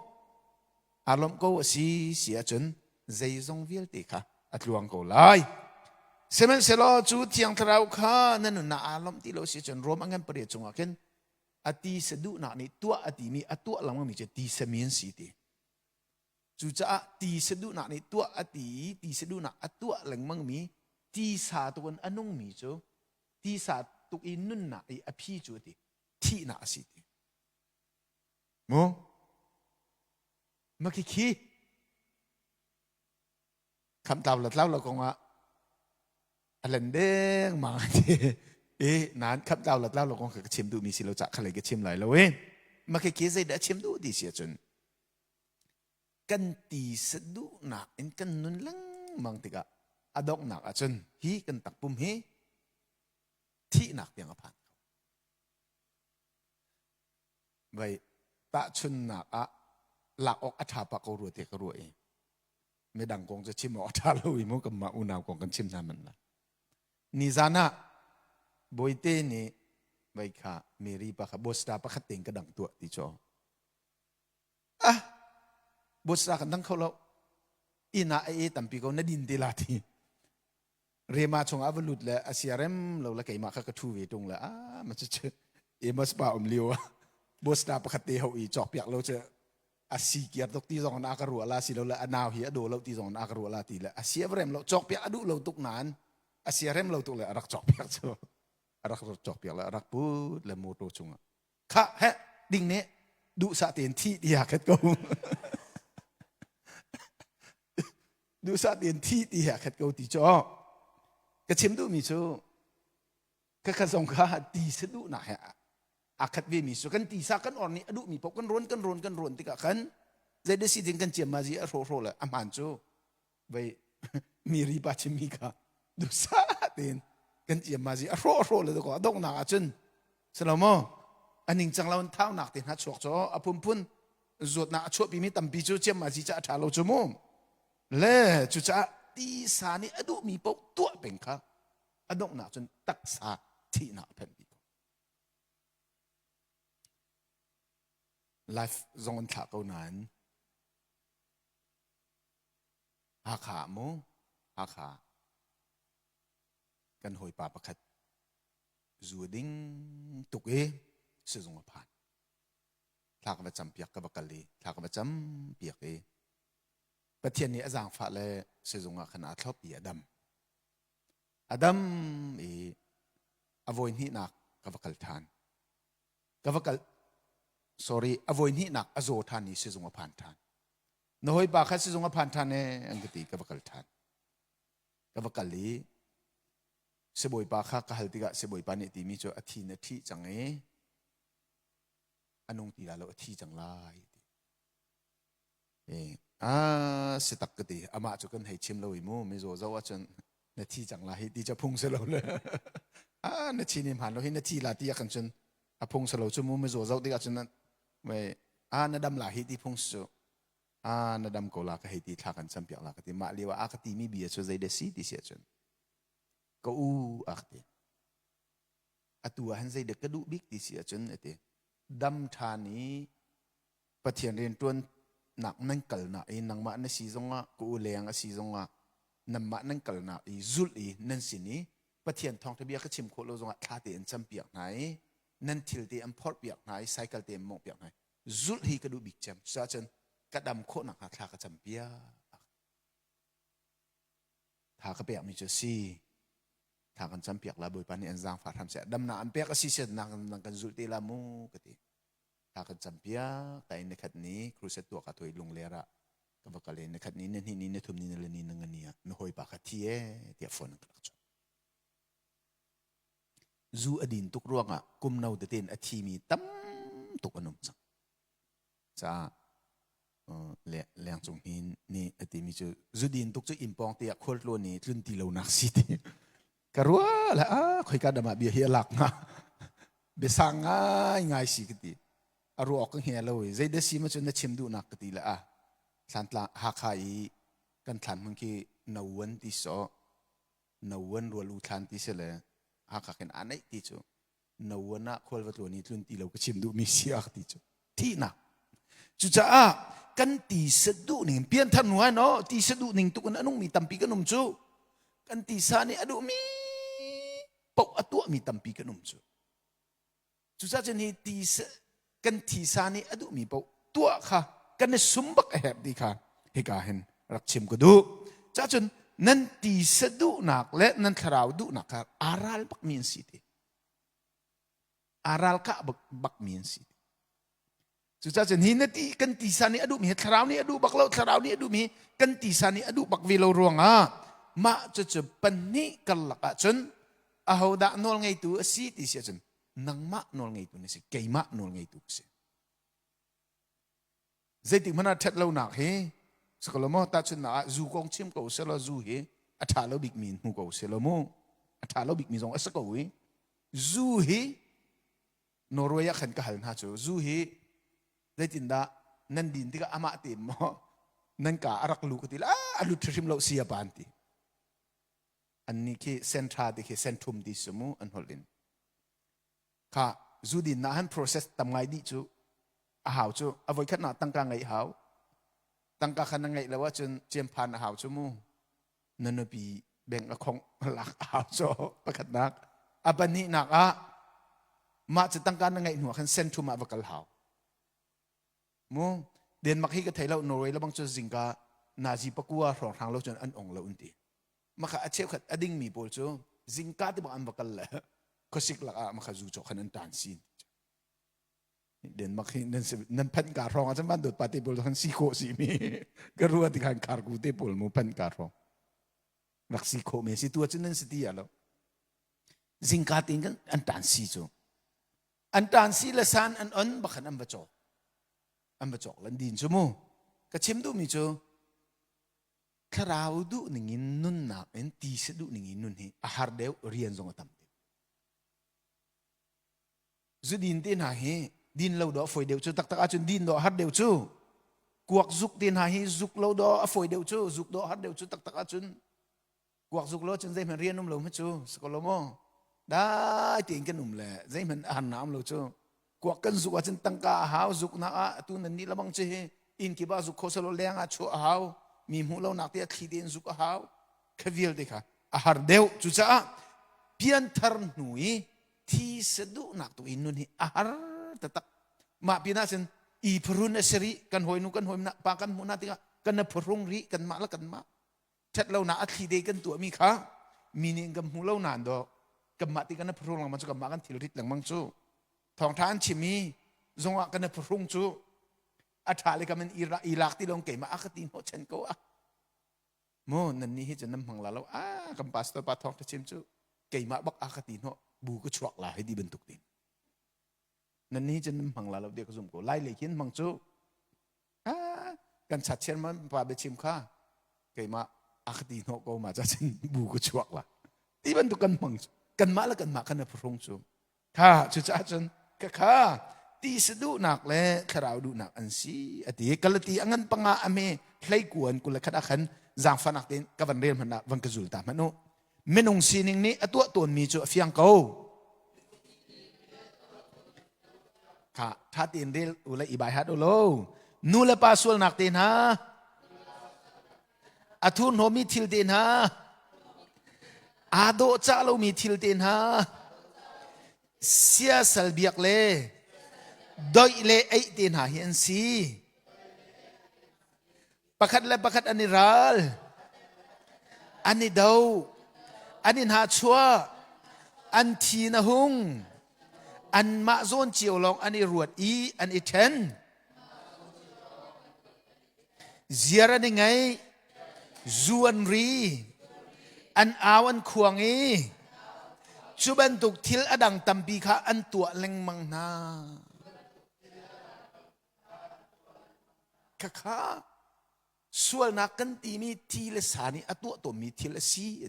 aa lawmh ko a si si ahcun zeizong vialte kha a tluang ko lai. Sihmanhsehlaw cu Thiang Thlarau kha na nunnak aa lawmh ti lo si cun Rom a ngan pariat cungah khin a ti saduhnak nih tuah a timi a tuah lengmangmi cu ti sami an si ti. Cucaah ti saduhnak nih tuah a ti i ti saduhnak a tuah lengmangmi tisa tuk in a nungmi cu tisa tuk i nunnak i a phi cu a ti thihnak a si ti. Mu? Ma khi khamh tlau le tlau lo kongah a len deng mang ti i nan khamh tlau le tlau lo kong ka chim duhmi si lo cah khalei ka chim lai lo i ma khi khi zeidah chim duh ti si ahcun kan ti saduhnak in kan nun lengmang tikah a donghnak ahcun hi kan takpum hi thihnak tiang a phan kho. Vai tahchunnak ah lak awk a ṭha pah ko rua te ka ruah i midang kong cu chim awk a ṭha lo i mu kanmah unau kong kan chim hna man la. Nizan ah Bawite nih vai kha Mary pa kha bosta pakhat tein ka dang tuah ti cu. Ah bosta kan dang kho lo. Inn ah a e tampi ko na din te la ti. Rema chungah va lut le a siarem lo le keimah kha ka ṭhu ve ṭung le ah ma cu cu Amos pa um lio ah bosta pakhat te ho i cawk piak lo cu a si kiar tuk ti zong na ka ruah la si lo le a nau hi a daw lo ti zong na ka ruah la ti le a sia rem lo cawk piak a duh lo tuk nain a sia rem lo tuk le a rak cawk piak cu a rak cawk piak le a rak put le motor chungah kha he ding nih duhsah tein thi ti ha khat ko duhsah tein thi ti ha khat ko ti cu ka chim duhmi cu ka kha zong kha ti sa duhnak he a khat ve mi cu kan tisa kan or nih a duhmi paoh kan rawn kan rawn kan rawn tikah khan zei si ding kan ciam ma zi a hrawh hrawh le a hmaan cu vei mi ri pa chimmi kha duhsah tein kan ciam ma zi a hrawh hrawh le ko a donghnak ah cun salomo a ningcang lo in thaunak te hna chuak cho a phunphun zawtnak a chuahpi mi tampi cu ciam ma zi ca a ṭha lo cu mu le cucaah tisa nih a duhmi paoh tuah peng kha a donghnak cun taksa thihnak a phenhpi ko life zong an thlah ko nain Hakha mu Hakha kan hawipa pakhat zu ding tuk i sizung a phan thla ka va cam piak ka va kal i thla ka va cam piak i Pathian nih a zaangfah le sizung ah khan aa thlop i a dam a dam i a voi hnihnak ka va kal ṭhan ka va kal sorry a voi hnihnak a zaw ṭhan i sizung a phan ṭhan na hawipa kha sizung a phan ṭhan e an ka ti ka va kal ṭhan ka va kal i sibawipa kha ka hal tikah sibawipa nih timi cu a thi na ṭhi cang i a nung ti la lo a thi cang lai ti a si tak ka ti amah cu kan hei chim lo i mu mizaw zo ahcun na thi cang la hi ti cu phung si lo le a na thi ni hman lo hi na thi la ti ah kan cun a phung si lo cu mu mizaw zo tikah cun a na dam la hi ti phung si cu a na dam ko la ka hei ti thla kan cam piak la ka ti mah lio ah a ka ti mi bia cu zei de si ti si ahcun ka u a ka ti atu ah han zei dek ka duh bik ti si ahcun a ti dam ṭhan i Pathian rianṭuannak nan kalnak i nangmah na si zongah ka u leng a si zongah nanmah nan kalnak i zulh i nan sin i Pathian thawngṭha bia ka chim khawh lo zongah thla te an campiak hna i nan thil te an phorhpiak hna i cycle te an mawngh piak hna i zulh hi ka duh bik cem cucaah cun ka dam khawh nakhnga thla ka campiak tha ka pekmi cu a si thla kan campiak la Bawipa nih an zaangfah hram seh damnak an pek a si sian nang kan zulh te la mu ka ti thla kan campiak ta in nikhat ni crusade tuah ka thoi lungler ah ka va kal i nikhat ni na hnih ni na thum ni na le ni na nga ni ah na hawipa kha thi e tiah phone an ka rak chawnh zu a din tuk ruangah kum no tete in a thimi tam tuk an um cang caah leng cung hin nih a timi cu zu din tuk cu inn pawng te ah khualtlawn i tlun ti lo nak si ti ka rua le a khoika dam ah bia hi a lak hnga biasang ngai ngai si ka ti a ruak ka hnge lo i zei da si ma cu na chim duhnak ka ti le a thlantla Hakha i kan thlan hmun khi no wan ti so no wan rual u thlan ti si le Hakha khin a neih ti cu no wan ah khual va tluan i tlun ti lo ka chim duhmi si a ti cu thihnak cucaah kan ti sa duh ning pianthar nu ai no ti sa duh ning tuk in a nungmi tampi kan um cu. Kan tisa nih a duhmi paoh a tuahmi tampi kan um cu. Cucaah cun hi tisa kan thisa nih a duhmi paoh tuah kha kan i sum bak a herh ti kha hika hin rak chim ka duh. Cacun nan tisa duhnak le nan thlarau duhnak kha aa ral bakmi an si ti. Aa ralkah bakmi an si. Cucaah cun hi na ti kan tisa nih a duhmi hi thlarau nih a duh bak lo thlarau nih a duhmi kan tisa nih a duh bak ve lo ruangah mah cucu pahnih karlak ahcun ahodah nawl ngeitu a si ti si ahcun nangmah nawl ngeitu na si keimah nawl ngeitu ka si. Zeitik hmanh ah ṭhat lonak hi sakalo maw tahchunhnak ah zu kong chim ko selaw zu hi a ṭha lo bikmi in hmu ko selaw mu a ṭha lo bikmi zong a si ko i zu hi Norway ah khan ka hal hna cu zu hi zeitindah nan din tikah amah te maw nan ka a rak lu ka ti la a lut hrim lo si a pan ti anni khi sentra ti khi senthum ti su mu an holh in kha zu din na han process tam ngai dih cu a hau cu a voi khat na tangka ngeih hau tangka khan na ngeih lo ahcun ciamphan a hau cu mu na nupi beng a khong lak a hau cu pakhatnak a pahnihnak ah mah cu tangka na ngeih hnu ah khan senthum ah va kal hau mu Denmark hi ka thei lo Norway lebang cu zingka nazi pakua hrawng hrang lo cun an ong lo an ti maka a cheukhat a dingmi pawl cu zingka te bang an va kal le khuasik lak ah maka zu cawk khan an tan sin Denmark hi nan nan phanh ka hrawng ah cun van dawt pa te pawl khan si khawh si mi ka rua ti khan kharku te pawl mu phanh ka hrawng rak si khawh me si tu cun nan si ti lo zingka tin kan an tan si cu an tan si le san an on bakhan an va cawk an va cawk lan din cu mu ka chim duh mi cu thlarau duh ning in nunnak in ti se duh ning in nun hi a har deuh rian zong a tam deuh Zudin te hna hi din lo dawh a fawi deuh cu taktak ahcun din dawh a har deuh cu kuak zuk te hna hi zuk lo dawh a fawi deuh cu zuk dawh a har deuh cu taktak ahcun kuak zuk lo cun zeihmanh rian um lo ma cu si ko lo maw dai tein kan um le zeihmanh a harnak um lo cu kuak kan zuk ahcun tangka a hau zuknak ah atu nan nih lamang cu hi inn kip ah zuk kho selo leng ah chuah a hau mi hmuh lo nak te a thli tein zuk a hau kha vialte kha a har deuh cucaah pianthar hnu i thi saduhnak tu in nun hi a har taktak mah pinah cun i phurun a si rih kan hawinu kan hawi pa kan hmuh hna tikah kan na phurung rih kan mah le kan mah ṭhat lo nak a thli de kan tuahmi kha mi nih kan hmu lo nain do kanmah ti kan na phurung lengmang cu kanmah kan thil rit lengmang cu thawngṭha an chim i zongah kan na phurung cu a ṭha le kam in i lak ti lawng keimah a ka ti hnawh chen ko a Mu nan nih hi cu nan hmang la lo a kan pastor pa thawng chim cu keimah bak a ka ti hnawh bu ka chuak la hei ti bantuk tin nan nih cun nan hmang la lo dia ka zum ko lai lei khin hmang cu kan chat chian man pa biachim kha keimah a ka ti hnawh ko ma cha cun bu ka chuak la ti bantuk kan hmang cu kanmah le kanmah kan phrung cu Kha cucaah cun ka kha ti duhnak le thlarau duhnak an si a ti. Galati a ngan panga a me hleikuan 21 ah khan zaangfahnak tein ka van rel hmanh ah van ka zul ta hmanh u. Minung sining nih a tuah tawnmi cu a fiang ko. Kha tha tein rel u le i bai hat u lo. Nu le pa sualnak te hna, a thurhnawmmi thil te hna, aa dawhcah lomi thil te hna siasal biak le doih le eih te hna hi an si pakhat le pakhat an i ral an i do an i hnachuah an thi na hung anmah zawn cio lawng an i ruat i an i ṭhen Ziar an i ngeih, zu an ri, an au an khuang i cu bantuk thil a dang tampi kha an tuah lengmang hna. Khakha sualnak kan timi thi le sa nih a tuah tawnmi thil a si.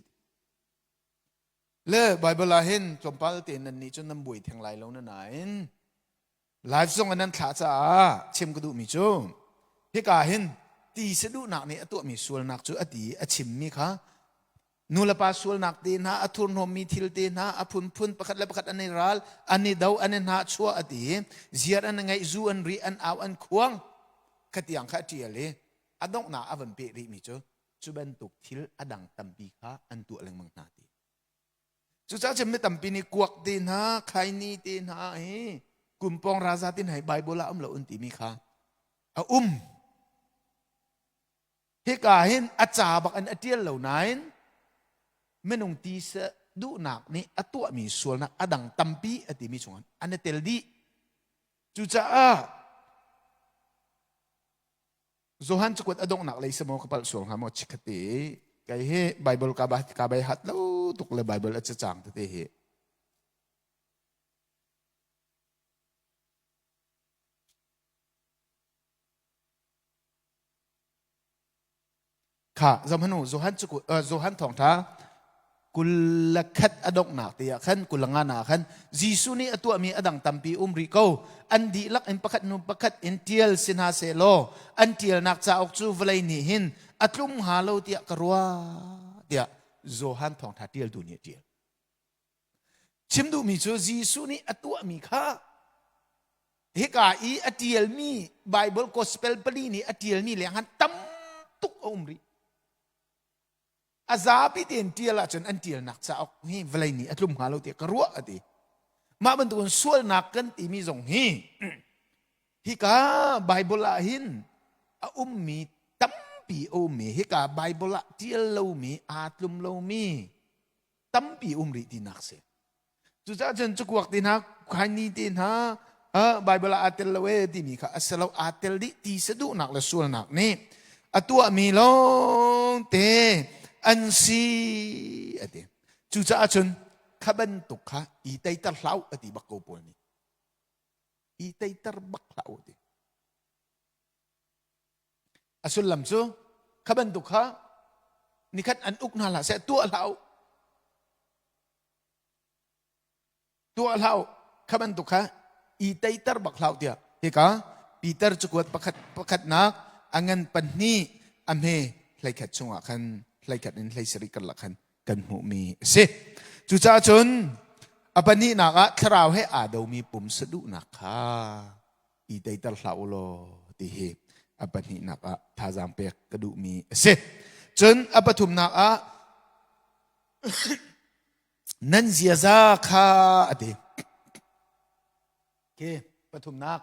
Le Bible ah hin tlawmpal te nan nih cun nan buai theng lai lo na nain Live zong in nan thlah caah chim ka duhmi cu hika hin ti saduhnak nih a tuahmi sualnak cu a ti i a chimmi kha nulepa sualnak te hna a thurhnawmmi thil te hna a phunphun pakhat le pakhat an i ral an i do an i hnahchuah a ti i ziar an i ngeih zu an ri an au an khuang khatiang kha a ṭial i a donghnak a van peh rihmi cu. Cu bantuk thil a dang tampi kha an tuah lengmang hna ti. Cucaah cun mi tampi nih kuak te hna, khaini te hna hi kumpawng raza te hna hi Bible ah um lo an timi kha a um. Hika hin a ca bak in a ṭial lo nain minung ti duhnak nih a tuahmi sualnak a dang tampi a timi chungah an i tel dih. Cucaah Johan cakuat a donghnak lei samaw ka palh sual hnga maw chikkhat te kai hi Bible ka ba ka bai hat lo tuk le Bible a cacang tete hi. Kha zohmanh u Johan cu Johan thawngṭha 21 a donghnak te ah khan 25 ah khan Jesuh nih a tuahmi a dang tampi um rih ko an dihlak in pakhat hnu pakhat in ṭial si hna seh law an ṭialnak cauk cu vawlei nih hin a tlum hnga lo tiah ka ruah tiah Johan thawngṭha ṭialtu nih a ṭial. Chim duhmi cu Jesuh nih a tuahmi kha hika i a ṭialmi Bible Gospel pali nih a ṭialmi leng han tam tuk a um rih. A zapi tein ṭial ahcun an ṭialnak cauk hi vawlei nih a tlum hnga lo tiah ka ruah a ti. Mah bantukin sualnak kan timi zong hi hika Bible ah hin a ummi tampi a ummi hika Bible ah ṭial lomi aa tlum lomi tampi um rih tinak si. Cucaah cun cakuak te hna, khaini te hna, Bible ah aa tel lo e timi kha a si lo, aa tel dih ti saduhnak le sualnak nih a tuahmi lawng te an si a ti. Cucaah cun kha bantuk kha i teiter hlah u a ti bak ko Paul nih. I teiter bak hlah u a ti. A sullam cu kha bantuk kha nikhat an uk hna hlah seh tuah hlah u. Tuah hlah u. Kha bantuk kha i teiter bak hlah u tiah hika Peter cakuat pakhat pakhatnak a ngan pahnih a hme 11 chungah khan 11 in 17 karlak khan kan hmuhmi a si. Cucaah cun a pahnihnak ah thlarau he aa domi pumsa duhnak kha i teiter hlah u law ti hi a pahnihnak ah thazaang pek ka duhmi a si. Cun a pathumnak ah nan ziaza kha a ti. Okay, pathumnak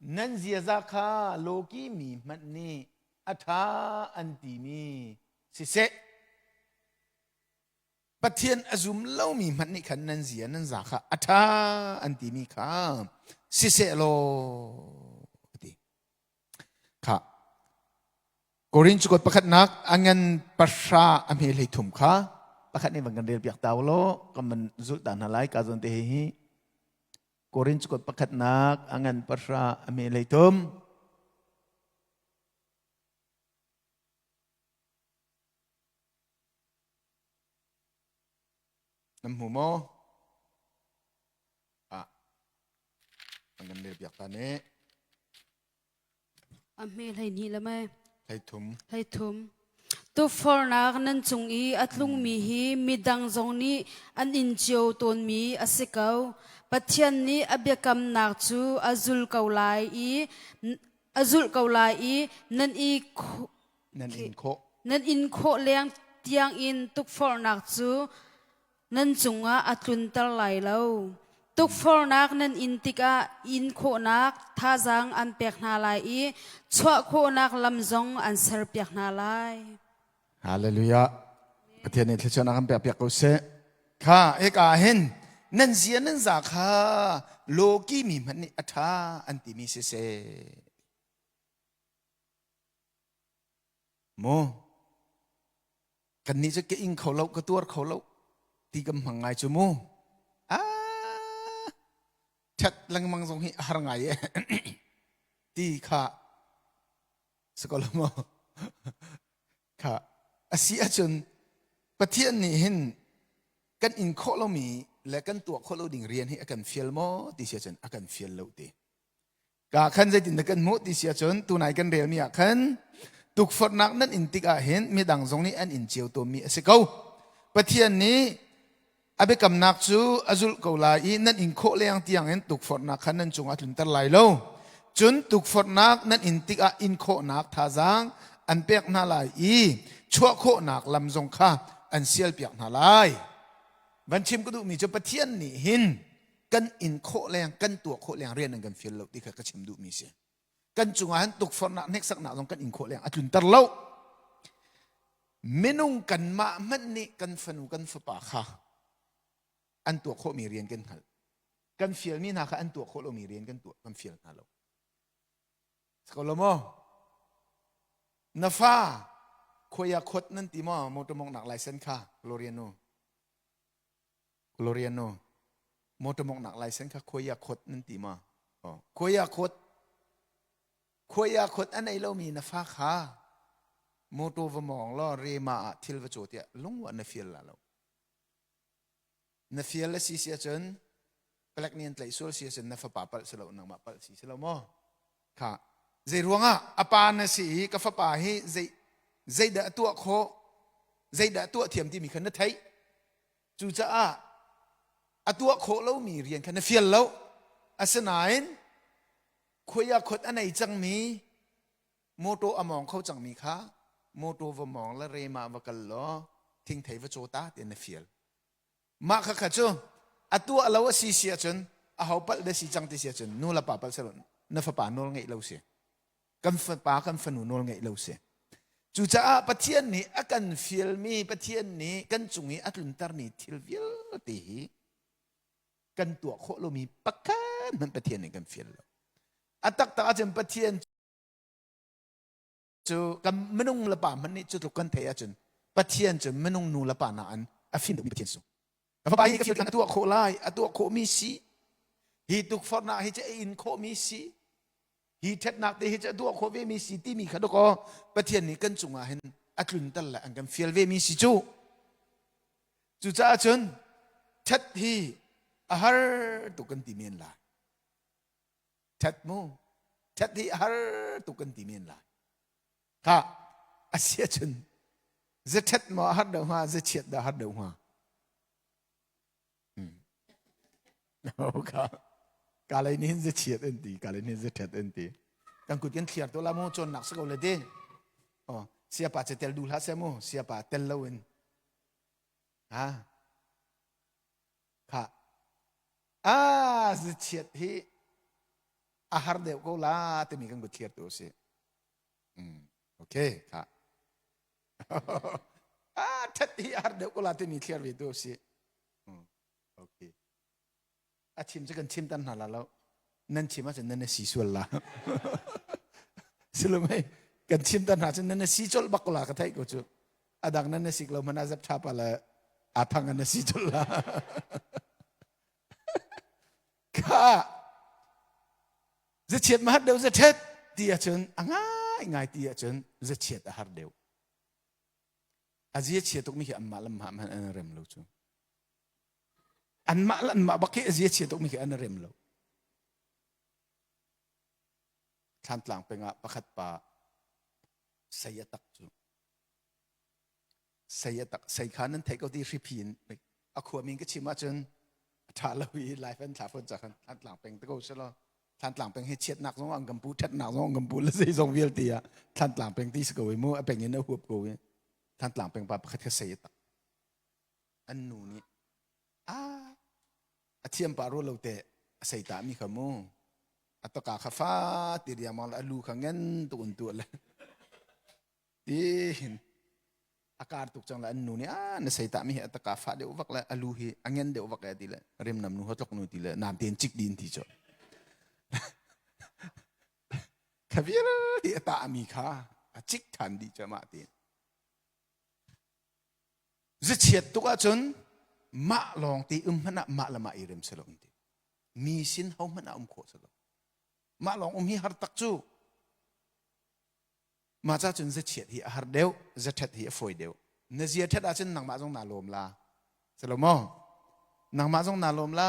nan ziaza kha lawki mi hmanh nih a ṭha an timi siseh Pathian a zum lomi hmanh nih khan nan zia nan za kha a ṭha an timi kha siseh law a ti. Kha Korin cukuat pakhatnak a ngan pahra a hme hlei thum kha pakhat nih van kan rel piak ta law kan van zulh ta hna lai ka zawn te hi Korin cukuat pakhatnak a ngan pahra a hme hlei thum Nan hmu maw? Ah, an kan rel piak ta ne. A hme 12 le mei. 13. 13. Tukforhnak nan cung i a tlungmi hi midang zong nih an in cio tawnmi a si ko. Pathian nih a biakamnak cu a zul ko lai i a zulh ko lai i nan i Nan in khawh. Nan in khawh leng tiangin tukforhnak cu nan cungah a tlunter lai lo. Tukforhnak nan in tikah in khawhnak thazaang an pek hna lai i chuah khawhnak lam zong an serpiak hna lai. Hallelujah. Pathian nih thluachuahnak kan pek piak ko seh. Kha hika hin nan zia nan za kha lawki mi hmanh nih a ṭha an timi siseh. Maw kannih cu ka ing kho lo ka tuar kho lo ti kan hmang ngai cu mu. Ah ṭhat lengmang zong hi a har ngai e ti kha si ko lo maw kha a si ahcun Pathian nih hin kan in khawh lomi le kan tuah khawh lo ding rian hi a kan fial maw ti si ahcun a kan fial lo ti. Ka khan zeitin dah kan hmuh ti si ahcun tunai kan relmi ah khan tukforhnak nan in tikah hin midang zong nih an in cio tawnmi a si ko. Pathian nih a biakamnak cu a zulh ko lai i nan in khawh leng tiangin tukforhnak kha nan cungah a tlunter lai lo. Cun tukforhnak nan in tikah in khawhnak thazaang an pek hna lai i chuah khawhnak lam zong kha an sialpiak hna lai. Van chim ka duhmi cu Pathian nih hin kan in khawh leng kan tuah khawh leng rian an kan fial lo ti kha ka chim duhmi si. Kan cungah hin tukforhnak hneksaknak zong kan in khawh leng a tlunter lo. Minung kanmah hmanh nih kan fanu kan fapa kha an tuah khawhmi rian kan hngalh. Kan fialmi hna kha an tuah khawh lomi rian kan tuah kan fial hna lo. Ko lo maw? Na fa khuaya khot nan ti maw motor mawngnak license kha Gloriano. Gloriano. Motor mawngnak license kha khuaya khot nan ti maw? Oh, khuaya khot. Khuaya khot a nei lomi na fa kha motor va mawng law rema ah thil va caw tiah lungwa na fial la lo. Na fial a si si ahcun palek nih an tlaih sual si ahcun na fapa palh si lo nangmah palh si si lo maw? Kha zei ruangah a pa na si i ka fapa hi zei zeidah a tuah khawh zeidah a tuah thiam timi kha na theih. Cucaah a tuah khawh lomi rian kha na fial lo. Asinain khuai ah khot a nei cangmi motor a mawng kho cangmi kha motor va mawng le rema va kal law thingthei va caw ta tiah na fial. Mah kha kha cu a tuah lo a si si ahcun a ho palh da si cang ti si ahcun nu le pa palh si na fapa nawl ngeih lo si. Kan fapa kan fanu nawl ngeih lo si. Cucaah Pathian nih a kan fialmi Pathian nih kan cung i a tluntermi thil vialte hi kan tuah khawh lomi pakhat hmanh Pathian nih kan fial lo. A taktak ahcun Pathian cu kan minung le pa hmanh nih cu tluk kan theih ahcun Pathian cu minung nu le pa nain a fim deuhmi Pathian su. Ka fapa hi ka fial a tuah khawh lai, a tuah khawhmi si. Hi tukforhnak hi cu a in khawhmi si. Hi ṭhatnak te hi cu a tuah khawh vemi si timi kha dawkaw Pathian nih kan cungah hin a tlunter le an kan fial vemi si cu. Cucaah cun ṭhat hi a har tuk kan ti men lai. Ṭhat mu, ṭhat hi a har tuk kan ti men lai. Kha a si ahcun za ṭhat maw a har deuh hnga, za chiat dah a har deuh hnga? Hmm. Ka ka lei nih hin za chiat an ti, ka lei nih za ṭhat an ti. Kan kut kan thliar to la mu, cawnnak si ko le ti. Oh, siapa cu tel duh hlah seh mu, siapa tel lo in. Ha? Kha. Ah, zichiat hi a har deuh ko la timi kan kut thliar tu a si. Mm, okay, kha. ah, that hi a har deuh ko la timi thliar ve tu a si. Mm, okay. A chim cu kan chim tan hna la lo. Nan chim ahcun nan si sual la. Silumei kan chim tan hna cun nan si colh bak ko la ka theih ko cu. A dang nan sik lo hmanh ah zap tha pa le a thang an si colh la. Kha zachiat ma har deuh zathet ti ahcun a ngai ngai ti ahcun zachiat a har deuh. A zia chia tukmi khi anmah lam hmanh an rem lo cu. Anmah le anmah bak khi a zia chia tukmi khi an rem lo. Thlantlang peng ah pakhat pa sei a tak cu. Sei a tak sei kha nan theih ko ti hriphi in a khua min ka chim ahcun a ṭha lo i life an thla fawn ca khan Thlantlang peng te ko si law Thlantlang peng hi chiatnak zong an kan pu ṭhatnak zong an kan pu le zei zong vialte ah Thlantlang peng ti si ko i mu a peng in a huap ko i Thlantlang peng pa pakhat kha sei a tak. An nu nih a a thiam pah rua lo te a sei ta mi kha mu a taka kha fa ti riangmang le a lu kha ngen tuk in tuah le ti hin a kar tuk cang le an nu nih a na sei ta mi hi a taka fa deuh vak le a lu hi a ngen deuh vak e ti le rimnam nu hotlok nu ti le nam ten cik din ti cu kha vialte a ta mi kha a cik than dih cu mah ti Zachiat tuk ahcun mah lawng te um hmanh ah mah le mah i rem si lo ti. Mi sin ho hmanh ah um khawh si lo. Mah lawng um hi har tak cu. Mah ca cun zachiat hi a har deuh, zathat hi a fawi deuh. Na zia that ahcun nangmah zong naa lawm la. Si lo maw? Nangmah zong naa lawm la.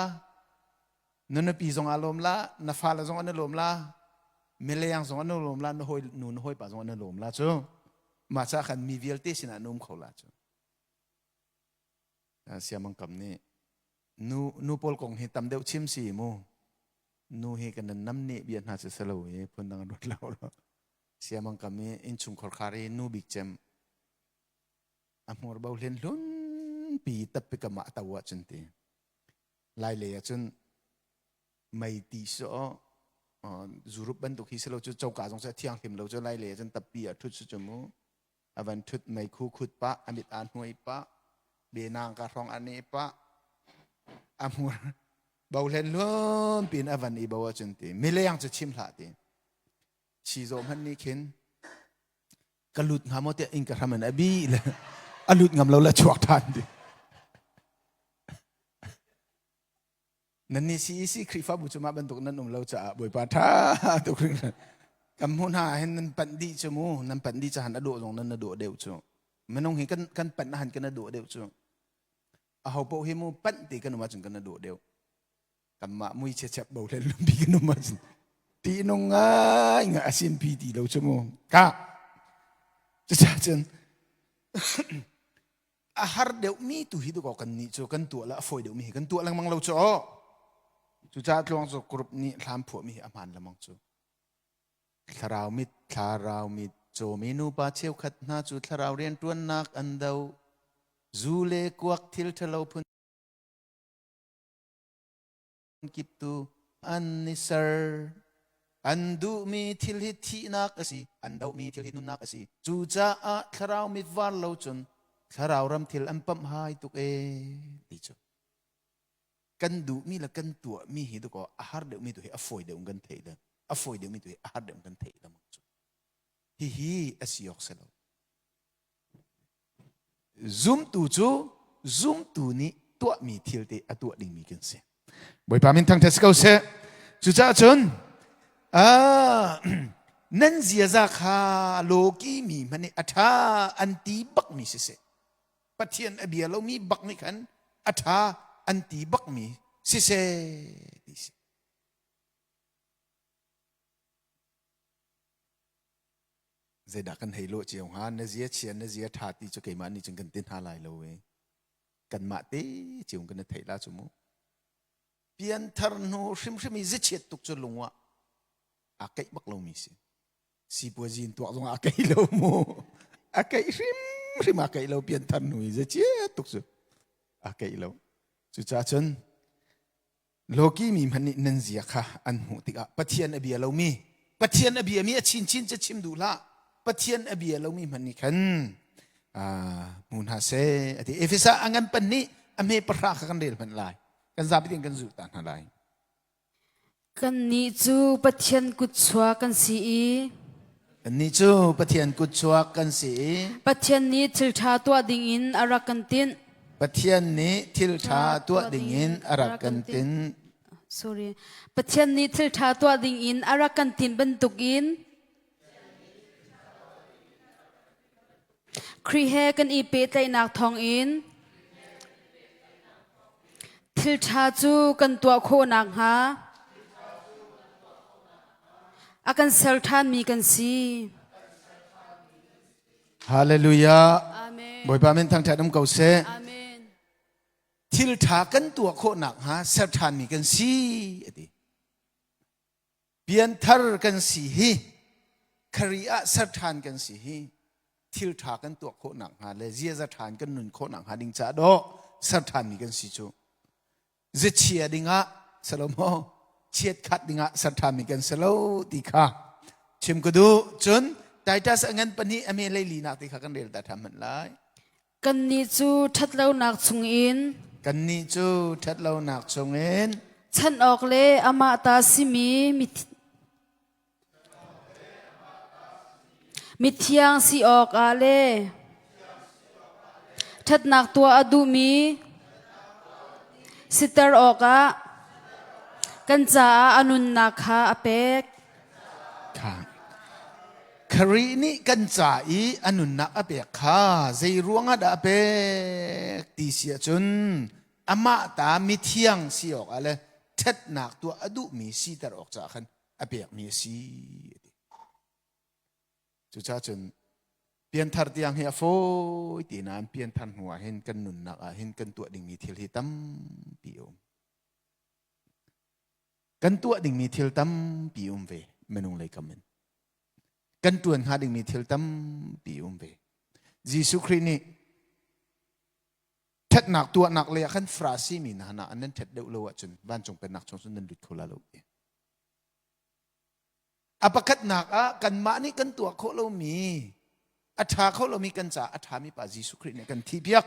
Na nupi zong aa lawm la, na fale zong an i lawm la, mileng zong an i lawm la, na hawi nu na hawipa zong an i lawm la cu. Mah ca khan mi vialte sinah na um kho la cu. Siamang kam nih nu nu pawl kong hi tam deuh chim si mu. Nu hi kan nan nam nih bia hna cu selo i phun dang an ruat lo. Siamang kam i innchungkhar khar i nu bik cem. A hmur bo hlen hlun pi tappi kam ah to ahcun ti. Lai lei ahcun mei ti so zurup bantuk hi silo cu coka zong cu thianghlim lo cu lai lei ahcun tappi ah ṭhut su cu mu. A van ṭhut meikhu khut pah, a mit aa hnuai pah, benang ka hrawng a ne pah, a hmur bo hlen hlun pin a van i bo ahcun ti mileng cu chim hlah ti. Chizawh hmanh nih khin ka lut hnga maw tiah inn ka hram in a bi le a lut ngam lo le chuak ṭhan ti. Nan nih CEC Khrihfabu cu mah bantuk nan um lo caah Bawipa ṭha tuk hringhran. Kan hmuh hna hin nan panh dih cu mu, nan panh dih cahan a dawh zong nan a dawh deuh cu. Minung hi kan kan panh ahan kan a dawh deuh cu. Aho paoh hi mu panh ti kan um ahcun kan a dawh deuh. Kanmah mui chechep bo hlen lumpi kan um ahcun tihnung ngai ngai a sinpi ti lo cu mu. Ka cucaah cun a har deuhmi tu hi dakaw kan nih cu kan tuah le a fawi deuhmi hi kan tuah lengmang lo cu aw. Cucaah tluang cu group nih hlam phuahmi hi a hmaan lengmang cu. Thlarau mit thlarau mit cawmi nupa cheukhat hna cu thlarau rianṭuannak an do. Zu le kuak thil ṭhalo phun kip tu an i ser. An duhmi thil hi thihnak a si, an dohmi thil hi nunnak a si. Cucaah thlarau mit var lo cun thlarau ram thil an pamh hai tuk ee ti cu. Kan duhmi le kan tuahmi hi dakaw a har deuhmi tu hi a fawi deuh kan theih le a fawi deuhmi tu hi a har deuh kan theih lengmang cu. Hihi a si awk si lo. Zumtu cu zumtu nih tuahmi thil te a tuah dingmi kan si. Bawipa min thangṭhat si ko seh. Cucaah cun nan ziaza kha lawki mi hmanh nih a ṭha an ti bakmi siseh. Pathian a bia lomi bak nih khan a ṭha an ti bakmi siseh ti si. Zeidah kan hei lawh cio hnga? Na zia chia, na zia ṭha ti cu keimah nih cun kan ti hna lai lo e. Kanmah te cio kan i theih la cu mu. Pianthar hnu hrimhrim i ziachiat tuk cu lung ah aa keih bak lomi si. Sipuazi in tuak zong aa keih lo mu. A keih hrimhrim aa keih lo pianthar hnu i ziachiat tuk cu aa keih lo. Cucaah cun Loki mi hmanh nih nan zia kha an hmuh tikah Pathian a bia lomi Pathian a biami a chinchin cu chim duh hlah Pathian a bia lomi hmanh nih khan hmu hna seh a ti Efesa a ngan pan nih a hme pahra kha kan rel hmanh lai kan zapi tein kan zulh ta hna lai Kannih cu Pathian kutchuak kan si i Kannih cu Pathian kutchuak kan si i Pathian nih thil ṭha tuah dingin a rak kan tinh. Pathian nih thil ṭha tuah dingin a rak kan tinh. Sorry. Pathian nih thil ṭha tuah dingin a rak kan tinh bantukin Khrih he kan i pehtlaihnak thawngin thil ṭha cu kan tuah khawh nakhnga a kan ser ṭhanmi kan si. Hallelujah. Amen. Bawipa min thangṭhat um ko seh. Amen. Thil ṭha kan tuah khawh nakhnga ser ṭhanmi kan si a ti. Pianthar kan si hi Khrih ah ser ṭhan kan si hi thil ṭha kan tuah khawh nakhnga le ziaza ṭha in kan nun khawh nakhnga ding caah dawh ser ṭhanmi kan si cu. Ziachia dingah Salomo chiat khat dingah ser ṭhanmi kan si lo ti kha chim ka duh. Cun Titus a ngan pahnih a me hlei linak ti kha kan rel ta ṭhan hmanh lai. Kannih cu ṭhatlonak chungin Kannih cu ṭhatlonak chungin chanh awk le amah ta simi mithiang si awkah le ṭhatnak tuah a duhmi siter awkah kan caah a nunnak kha a pek. Kha. Khrih nih kan ca i a nunnak a pek kha zei ruangah dah a pek ti si ahcun amah ta mithiang si awkah le ṭhatnak tuah a duhmi siter awk caah khan a pekmi a si a ti. Cucaah cun pianthar tiang hi a fawi ti nain pianthar hnu ah hin kan nunnak ah hin kan tuah dingmi thil hi tampi a um. Kan tuah dingmi thil tampi um ve minung lei kam in. Kan ṭuan hnga dingmi thil tampi um ve. Jesuh Khrih nih. ṭhatnak tuahnak lei ah khan Farasi mi hna hna nan ṭhat deuh lo ahcun vancung pennak chung cun nan lut kho la lo. A pakhatnak ah kanmah nih kan tuah khawh lomi a ṭha kho lomi kan caah a ṭhami pa Jesuh Khrih nih kan thihpiak.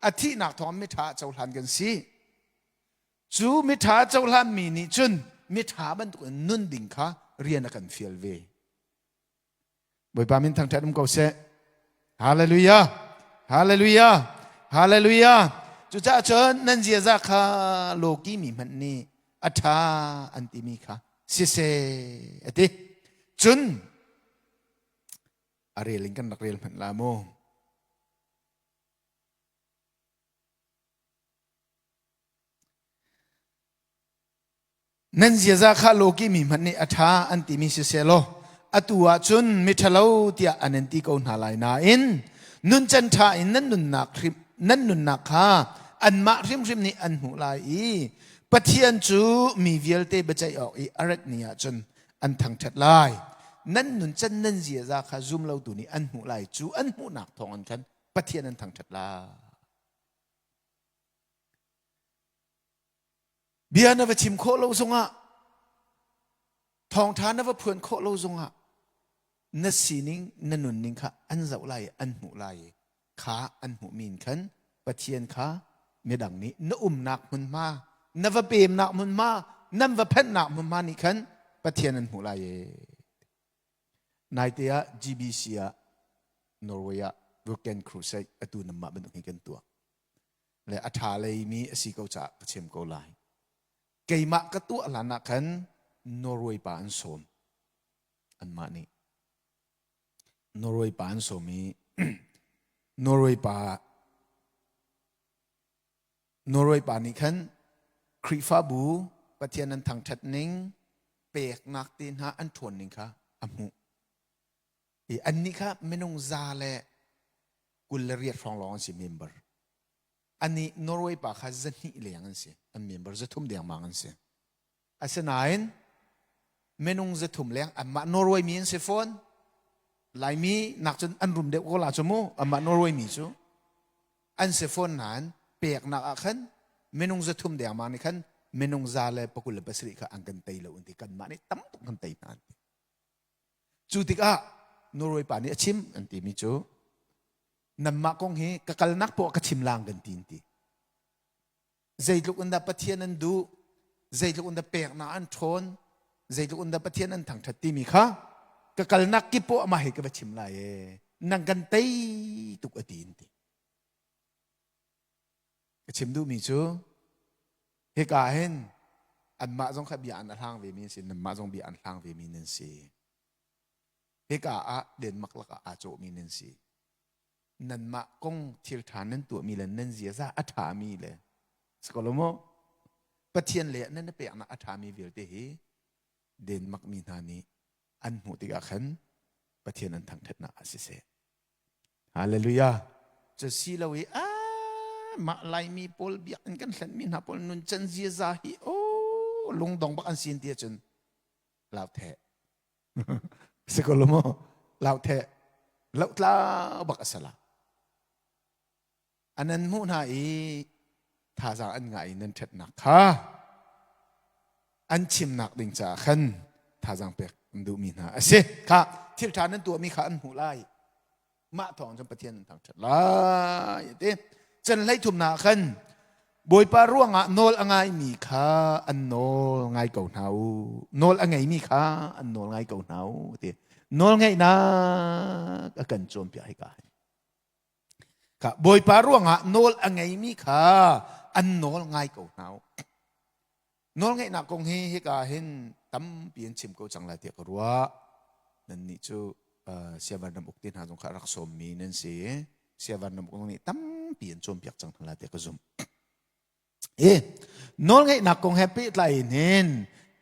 A thihnak thawng miṭha ah cohlan kan si. Cu miṭha cohlanmi nih cun miṭha bantukin nun ding kha rian a kan fial ve. Bawipa min thangṭhat um ko seh. Hallelujah! Hallelujah! Hallelujah! Cucaah cun nan ziaza kha lawki mi hmanh nih a ṭha an timi kha siseh a ti. Cun a rel in kan rak rel hmanh la mu. Nan ziaza kha lawki mi hmanh nih a ṭha an timi siseh law atu ah cun miṭhalo tiah an in ti ko hna lai nain nuncan ṭha in nan nunnak hrim nan nunnak kha anmah hrimhrim nih an hmuh lai i Pathian cu mi vialte biaceih awk i a rat ni ah cun an thangṭhat lai. Nan nuncan nan ziaza kha zum lotu nih an hmuh lai cu an hmuhnak thawngin khan Pathian an thangṭhat lai. Bia na va chim khawh lo zongah thawngṭha na va phuan khawh lo zongah na sining na nunning kha an zoh lai i an hmuh lai i kha an hmuhmi in khan Pathian kha midang nih na umnak hmunhma na va pemnak hmunhma nan va phenhnak hmunhma nih khan Pathian an hmuh lai e. Naite ah GBC ah Norway ah Weekend Crusade atu namah bantuk hi kan tuah. Le a ṭha leimi a si ko caah ka chim ko lai. Keimah ka tuah hlan ah khan Norway pa an sawm. Anmah nih. Norway pa an sawm i Norway pa Norway pa nih khan Khrihfabu Pathian an thangṭhat ning peknak te hna an ṭhawn ning kha a hmuh. I annih kha minung za le 28 hrawng lawng an si member. Anih Norway pa kha 200 leng an si. An member 300 dengmang an si. Asinain minung 300 leng anmah Norway mi an si fawn. Laimi nak cun an rum deuh ko la cu mu anmah Norway mi cu an si fawn nain peknak ah khan minung 300 dengmang nih khan minung 127 kha an kan tei lo an ti kanmah nih tam tuk kan tei hna an ti. Cu tikah Norway pa nih a chim an timi cu nanmah kong hi ka kalnak poah ka chim lang kan ti an ti. Zeitluk in dah Pathian an duh, zeitluk in dah peknak an ṭhawn, zeitluk in dah Pathian an thangṭhat timi kha ka kalnak kip poah mah hi ka va chim lai ee. Nang kan tei tuk a ti an ti. Ka chim duhmi cu hika hin anmah zong kha bia an hlang vemi an si, nanmah zong bia an hlang vemi nan si. Hika ah Denmark lakah aa cawhmi nan si. Nanmah kong thil ṭha nan tuahmi le nan ziaza a ṭhami le si ko lo maw? Pathian le nan i peknak a ṭhami vialte hi Denmark mi hna nih an hmuh tikah khan Pathian an thangṭhatnak ah siseh. Hallelujah. Cu si lo i a mah Laimi pawl biakinn kan hlenmi hna pawl nuncan ziaza hi o lungdong bak an si ti ahcun lau the. Si ko lo maw? Lau the. Lohtla bak a si la. An an hmuh hna i thazaang an ngah i nan ṭhatnak kha an chimnak ding caah khan thazaang pek an duhmi hna a si. Kha thil ṭha nan tuahmi kha an hmuh lai. Mah thawng cun Pathian an thangṭhat lai ti. Chan hlei thumnak khan Bawipa ruangah nawl a ngaimi kha an nawl ngai ko hna u. Nawl a ngeimi kha an nawl ngai ko hna u ti. Nawl ngeihnak a kan cawnpiak hika hin. Kha Bawipa ruangah nawl a ngeimi kha an nawl ngai ko hna u. Nawlngeihnak kong hi hika hin tampi an chim ko cang lai tiah ka ruah. Nannih cu uh, Siavan ram uk te hna zong kha rak sawmmi nan si. Siavan ram uk nih tampi an cawnpiak cang hna lai tiah ka zumh. E, nawlngeihnak kong he pehtlai in hin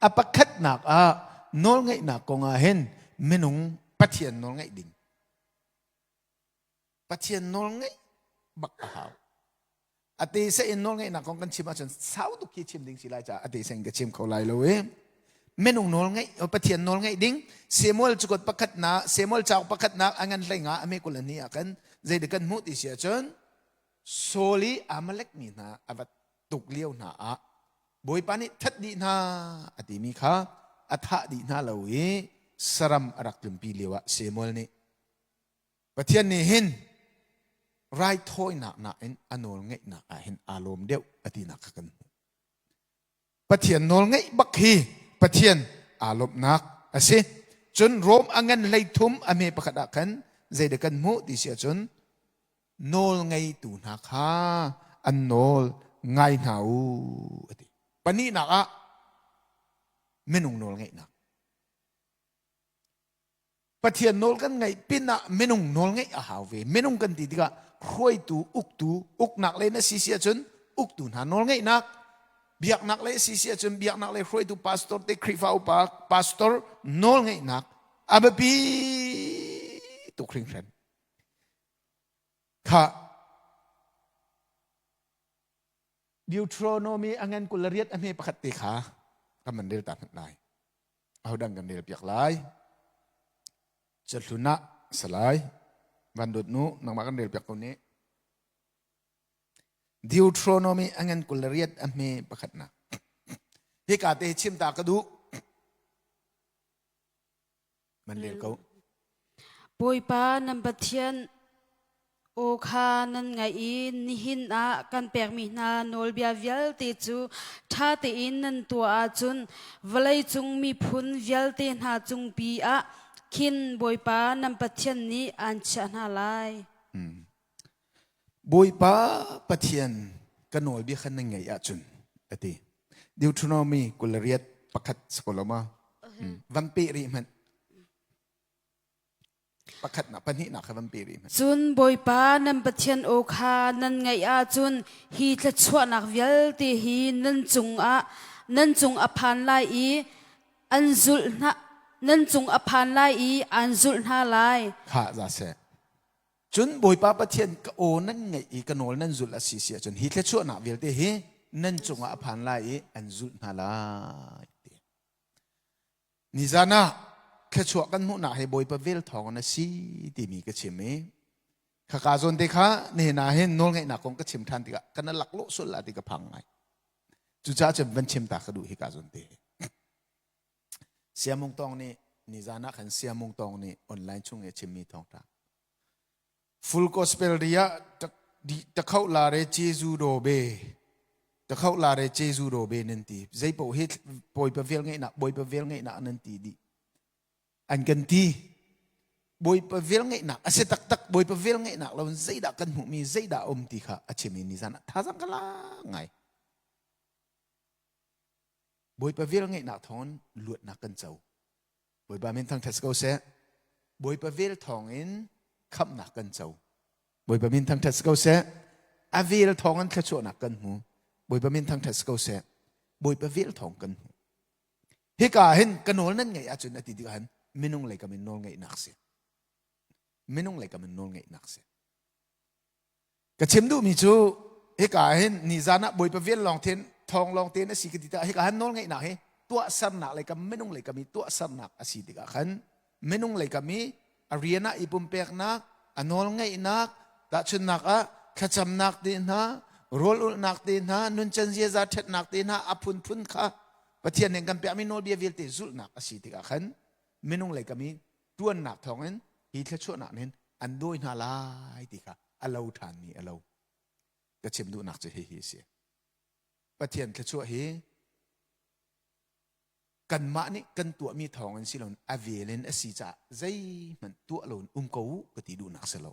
a pakhatnak ah nawlngeihnak kong ah hin minung Pathian nawlngeih ding. Pathian nawlngeih bak a hau. A te se in nawlngeihnak kong kan chim ahcun sau tuk khi chim ding si lai caah a te se in ka chim kho lai lo i minung nawl ngeih Pathian nawl ngeih ding Samuel cukut pakhatnak Samuel cauk pakhatnak a ngan hlei nga a me kul ani ah kan zeidah kan hmuh ti si ahcun. Saul i Amalek mi hna a va tuk lio hna ah Bawipa nih that dih hna a timi kha a thah dih hna lo i saram a rak tlunpi lio ah Samuel nih Pathian nih hin raithawinak nakin a nawl ngeihnak ah hin aa lawm deuh a tinak kha kan hmuh. Pathian nawl ngeih bak hi Pathian aa lawmhnak a si. Cun Rom a ngan 13 a hme pakhat ah khan zeidah kan hmuh ti si ahcun nawl ngeitu hna kha an nawl ngai hna u a ti. Pahnihnak ah minung nawl ngeihnak. Pathian nawl kan ngaih pinah minung nawl ngeih a hau ve. Minung kan ti tikah hruaitu, uktu, uknak le na si si ahcun uktu hna nawl ngeihnak, biaknak le si si ahcun biaknak le hruaitu pastor te Khrihfa upa pastor nawl ngeihnak a biapi tuk hringhran. Kha Deuteronomy a ngan 28 a hme pakhat te kha kan man rel ta hmanh lai. Ahodang kan rel piak lai? Cahlun ah salai van dawt nu nangmah kan rel piak ko nih. Deuteronomy a ngan 28 a hme pakhatnak. Hika te chim ta ka duh. Man rel ko. Bawipa nan Pathian aw kha nan ngaih i nihin ah kan pekmi hna nawlbia vialte cu ṭha tein nan tuah ahcun vawleicung miphun vialte hna cungpi ah khin Bawipa nan Pathian nih aan chiah hna lai. Bawipa Pathian ka nawlbia kha nan ngaih ahcun a ti. Deuteronomy 28 pakhat sakoloma van peh rih hmanh. Pakhatnak pahnihnak kha van pe rih hmanh. Cun Bawipa nan Pathian aw kha nan ngaih ahcun hi thluachuahnak vialte hi nan cungah nan cung a phan lai i an zulh hna nan cung a phan lai i an zulh hna lai. Kha za seh. Cun Bawipa Pathian ka aw nan ngaih i ka nawl nan zulh a si si ahcun hi thluachuahnak vialte hi nan cungah a phan lai i an zulh hna lai. Nizan ah thluachuah kan hmuhnak hi Bawipa vel thawng in a si timi ka chim i khaka zawn te kha nihin ah hin nawlngeihnak kong ka chim ṭhan tikah kan laklawh sual la ti ka phang ngai. Cucaah cun van chim ta ka duh hika zawn te hi. Siamung Tawng nih nizan ah khan Siamung Tawng nih online chung i a chimmi thawngṭha. Full gospel ri ah takhoh la re Jesu do be takhoh la re Jesu do be nan ti zei paoh hi Bawipa vel ngeihnak Bawipa vel ngeihnak nan ti dih an kan ti Bawipa vel ngeihnak a si taktak Bawipa vel ngeihnak lo in zeidah kan hmuhmi zeidah um ti kha a chim i nizan ah thazang ka la ngai Bawipa vel ngeihnak thawngin luatnak kan co Bawipa min thangṭhat si ko seh. Bawipa vel thawngin khamhnak kan co. Bawipa min thangṭhat si ko seh. A vel thawngin thluachuahnak kan hmu. Bawipa min thangṭhat si ko seh. Bawipa vel thawng kan hmu. Hika hin ka nawl nan ngeih ahcun a ti tikah hin minung lei kam in nawl ngeihnak si. Minung lei kam in nawl ngeihnak si. Ka chim duhmi cu hika hin nizan ah Bawipa vel lawng ten thawng lawng ten a si ka ti tikah hika hin nawl ngeihnak hi tuahsernak lei kam minung lei kam i tuahsernak a si tikah khan minung lei kam i a rian ah i pumpeknak a nawl ngeihnak tahchunnak ah thlacamnak te hna rawl ulhnak te hna nuncan ziaza ṭhatnak te hna a phunphun kha Pathian nih kan pekmi nawlbia vialte zulhnak a si tikah khan minung lei kam i ṭuannak thawngin hi thluachuahnak nih an dawi hna lai ti kha a lo ṭhanmi a lo. Ka chim duhnak cu hihi a si. Pathian thluachuah hi kanmah nih kan tuahmi thawngin si loin a vel in a si caah zeihmanh tuah loin um ko u ka ti duhnak si lo.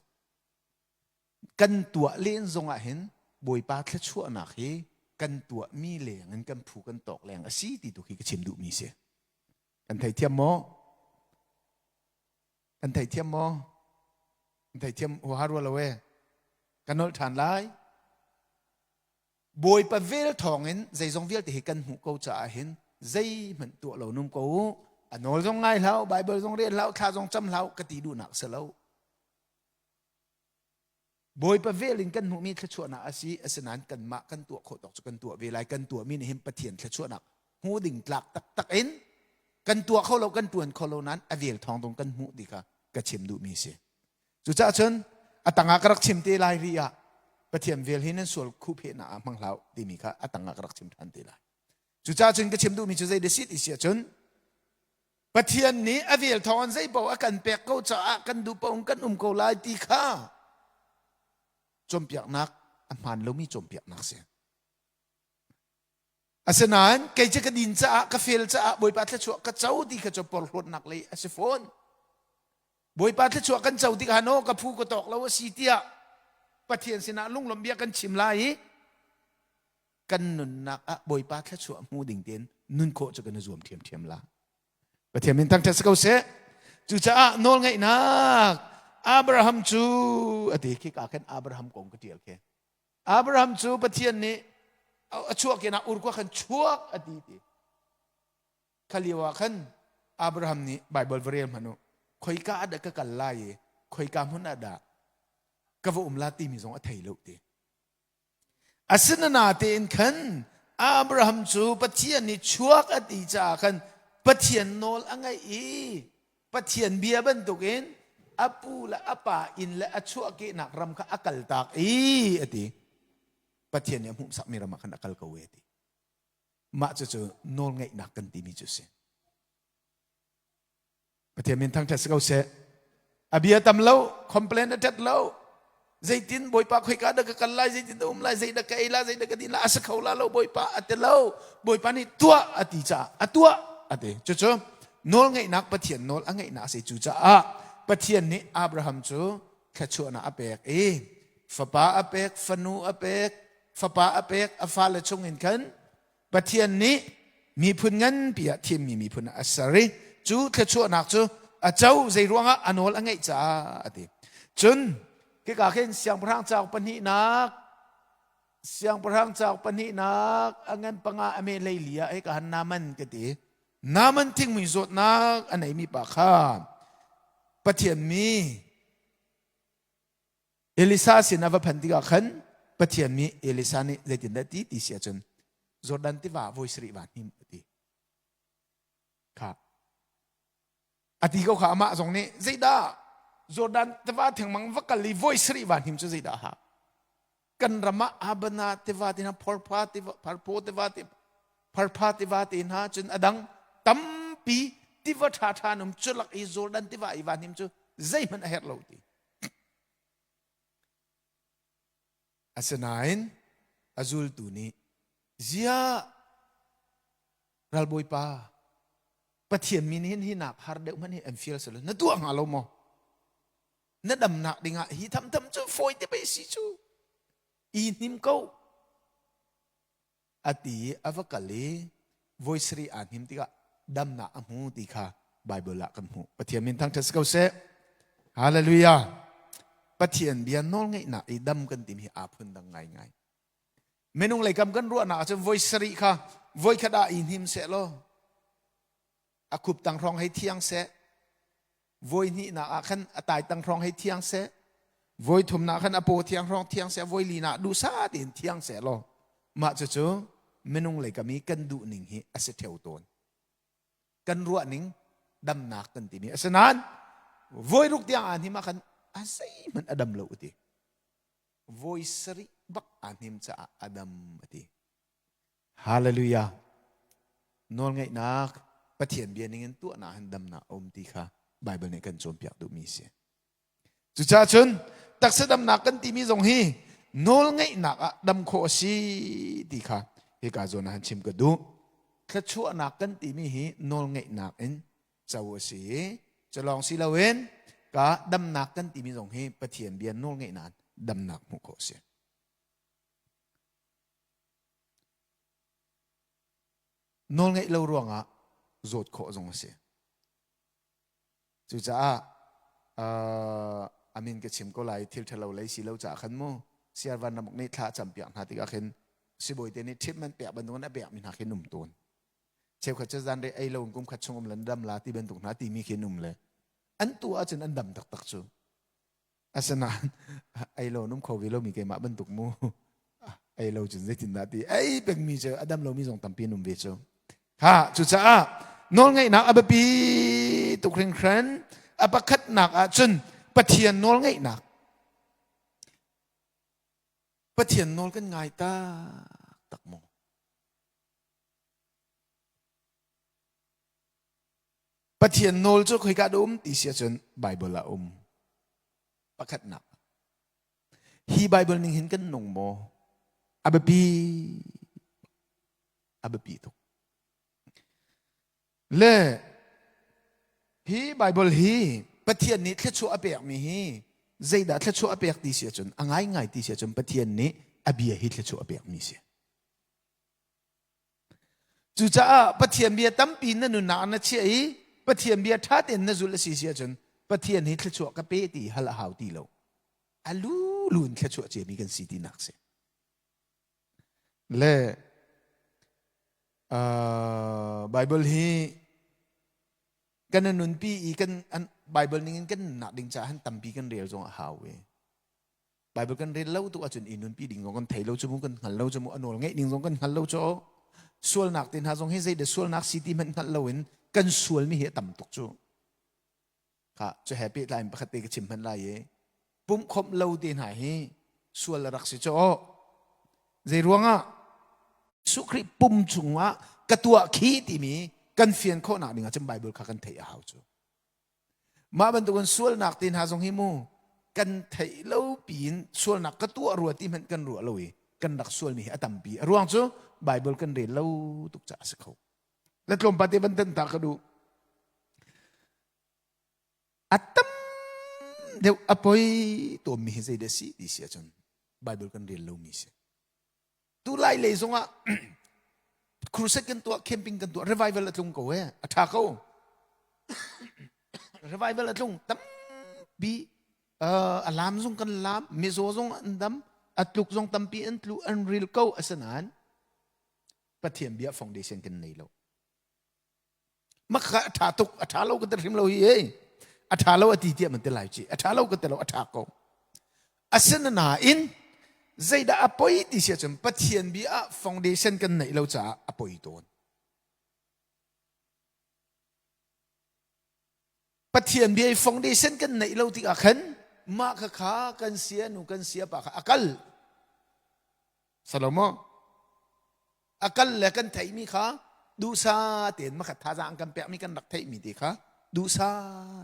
Kan tuah len zongah hin Bawipa thluachuahnak hi kan tuahmi leng in kan phu kan tawk leng a si ti tu khi ka chim duhmi si. Kan theithiam maw? Kan theithiam maw? Kan theithiam huaha rua lo e. Ka nolh ṭhan lai. Bawipa vel thawngin zeizong vialte hi kan hmuh ko caah hin zeihmanh tuah lo num ko u. A nawl zong ngai hlah, Bible zong rel hlah, thla zong cam hlah ka ti duhnak si lo. Bawipa vel in kan hmuhmi thluachuahnak a si asinain kanmah kan tuah khawh tawk cu kan tuah ve lai kan tuahmi nih hin Pathian thluachuahnak hmu ding tlak taktak in kan tuah kho lo kan tuan kho lo nain a vel thawng dong kan hmuh ti kha ka chim duhmi si cucaah cun a tangah ka rak chim te lai ri ah. Pathian vel hi nan sual khuhphehnak ah hmang hlah timi kha a tangah ka rak chim ṭhan te lai. Cucaah cun ka chim duhmi cu zei da si ti si ahcun Pathian nih a vel thawng in zei paoh a kan pek ko caah kan duh paoh in kan um ko lai ti kha cawnpiaknak a hmaan lomi cawnpiaknak si. Asinain kei cu ka din caah ka fel caah Bawipa thluachuah ka co ti kha cu porhlawtnak lei a si fawn. Bawipa thluachuah kan co tikah no ka phu ka tawk lo a si tiah Pathian sinah lunglawmh bia kan chim lai i kan nunnak ah Bawipa thluachuah hmu ding tein nun khawh cu kan i zuam ṭhiamṭhiam la. Pathian min thangṭhat si ko seh. Cucaah nawlngaihnak Abraham cu a ti khi ka khan Abraham kong ka ṭial khi. Abraham cu Pathian nih a chuah kenah ur khua khan chuak a ti ti. Kha lio ah khan Abraham nih Baibal va rel hmanh u. Khoika ah dah ka kal lai i khoika hmun ah dah ka va um la timi zong a thei lo ti. Asinain khan Abraham cu Pathian nih chuak a ti caah khan Pathian nawl a ngaih i Pathian bia bantukin a pu le a pa inn le a chuahkehnak ram kha a kaltak i a ti. Pathian nih a hmuhsakmi ram ah khan a kal ko e a ti. Mah cucu nawlngaihnak kan timi cu a si. Pathian min thangṭhat si ko seh. A bia tam lo, complain a ṭhat lo. Zeitin Bawipa khoika dah ka kal lai, zeitin dah um lai, zei dah ka ei la, zei dah ka din la, a si kho la lo Bawipa a ti lo. Bawipa nih tuah a ti caah a tuah a ti. Cucu nawlngaihnak Pathian nawl a ngeihnak a si. Cucaah Pathian nih Abraham cu thluachuahnak a pek i fapa a pek, fanu a pek, fapa a pek, a fale chungin khan Pathian nih miphun nganpi ah thimmi miphun ah a ser i cu thluachuahnak cu a co zei ruangah a nawl a ngeih caah a ti. Cun khika khin siangpahrang cauk pahnihnak siangpahrang cauk pahnihnak a ngan panga a me leili ah hika han Naaman ka ti. Naaman thingmui zawtnak a neimi pa kha Pathian mi Elisa sin a va phanh tikah khan Pathian nih Elisa nih zeitindah ti ti si ahcun Jordan tiva voi sarih va hnim a ti. Kha a ti ko kha amah zong nih zeidah Jordan tiva thengmang va kal i voi sarih va hnim cu zeidah ha kan ram ah Abana tiva te hna Phorpha tiva Pharpho tiva te Pharpha tiva te hna cun adang tampi tiva ṭha ṭha num cu lak i Jordan tiva i va hnim cu zeihmanh a herh lo ti. Asinain a zultu nih ziah ralbawipa Pathian min hin hi nak har deuh hmanh hi an fial silo na tuah hnga lo maw? Na damnak dingah hi thamtham cu fawi te pei si cu i hnim ko a ti i a va kal i voi sarih aa hnim tikah damnak a hmu ti kha Baibal ah kan hmuh. Pathian min thangṭhat si ko seh. Hallelujah. Pathian bia nawlngeihnak i dam kan timi hi aa phun dang ngaingai. Minung lei kam kan ruahnak ahcun voi sarih kha voi khat ah i hnim seh law a khup tang hrawng hei thiang seh voi hnihnak ah khan a tai tang hrawng hei thiang seh voi thumnak khan a paw thiang hrawng thiang seh voi linak duhsah tein thiang seh law mah cucu minung lei kam i kan duh ning hi a si theo tawn kan ruah ning damnak kan timi asinain voi ruk tiang aa hnim ah khan a zeihmanh a dam lo ti voi sarih bak aa hnim caah a dam a ti Hallelujah. Nawlngaihnak Pathian bia ningin tuahnak hin damnak a um ti kha Bible nih kan cawnpiak duhmi a si. Cucaah cun taksa damnak kan timi zong hi nawlngaihnak ah dam khawh a si ti kha hika zawn ah han chim ka duh. Thluachuahnak kan timi hi nawlngaihnak in co a si i cu lawng si loin ka damnak kan timi zong hi Pathian bia nawlngaihnak damnak hmuh khawh a si. Nawlngeih lo ruangah zawt khawh zong a si. Cucaah uh, a min ka chim ko lai thil ṭhalo lei si lo caah khan mu siar van ramuk nih thla a campiak hna tikah khin sibawi te nih treatment pek bantukin a pekmi hna khi um tawn. Cheukhat cu zanrei ei lo in kum khat chung um lan dam la ti bantuk hna timi khi um le an tu ahcun an dam taktak cu. Asinain ei lo num kho ve lomi keimah bantuk mu ei lo cun zeitindah ti ei pengmi cu a dam lomi zong tampi an um ve cu. Ha cucaah nawlngeihnak a biapi tuk hringhran a pakhatnak ah cun Pathian nawlngeihnak. Pathian nawl kan ngai taktak maw? Pathian nawl cu khoika dah um ti si ahcun Bible ah um. Pakhatnak. Hi Bible ning hin kan nung maw? A biapi a biapi tuk. Le hi Bible hi Pathian nih thluachuah a pekmi hi zeidah thluachuah a pek ti si ahcun a ngaingai ti si ahcun Pathian nih a bia hi thluachuah a pekmi si. Cucaah Pathian bia tampi na nunnak na chiah i Pathian bia ṭha tein na zulh a si si ahcun Pathian hi thluachuah ka pe ti hal a hau ti lo. A lulu in thluachuah ciami kan si tinak si. Le uh, Bible hi kan nunpi i kan Bible ning in kan nunnak ding caah han tampi kan rel zong a hau ve. Bible kan rel lo tu ahcun i nunpi ding zong kan thei lo cu mu kan hngal lo cu mu a nawl ngeih ding zong kan hngal lo cu sualnak te hna zong hi zei dah sualnak si ti hmanh hngalh lo in kan sual mi hi a tam tuk cu kha cu he pehtlai in pakhat te ka chim hman lai i pumhkhawmh lo te hna hi sual a rak si cu zei ruangah Jesuh Khrih pum chungah ka tuah khi timi kan fian khawhnak ding ah cun Bible kha kan theih a hau cu Mah bantukin sualnak te hna zong hi mu kan theih lo piin sualnak ka tuah rua ti hmanh kan ruah lo i kan rak sualmi hi a tampi. A ruang cu Bible kan rel lo tuk caah a si kho. Le tlawmpal te van tan ta ka duh. A tam deuh a poi tawnmi hi zeidah si ti si ahcun Bible kan rel lomi si. Tu lai lei zongah crusade kan tuah, camping kan tuah, revival a tlung ko e, a ṭha ko. revival a tlung tampi uh, a lam zong kan lam, mizaw zong an dam, a tluk zong tampi an tlu, an ril ko asinain Pathian bia foundation kan nei lo. Makha a ṭha tuk, a ṭha lo ka ti hrim lo hi ei. A ṭha lo a ti tiah man ti lai ci. A ṭha lo ka ti lo, a ṭha ko. Asinain zeidah a poi ti si ahcun Pathian bia ah foundation kan neih lo caah a poi tawn. Pathian bia i foundation kan neih lo tikah khan mah kha kha kan sia nu kan sia pa kha a kal. Salomo a kal le kan theihmi kha duhsa tein makhat thazaang kan pekmi kan rak theihmi te kha duhsa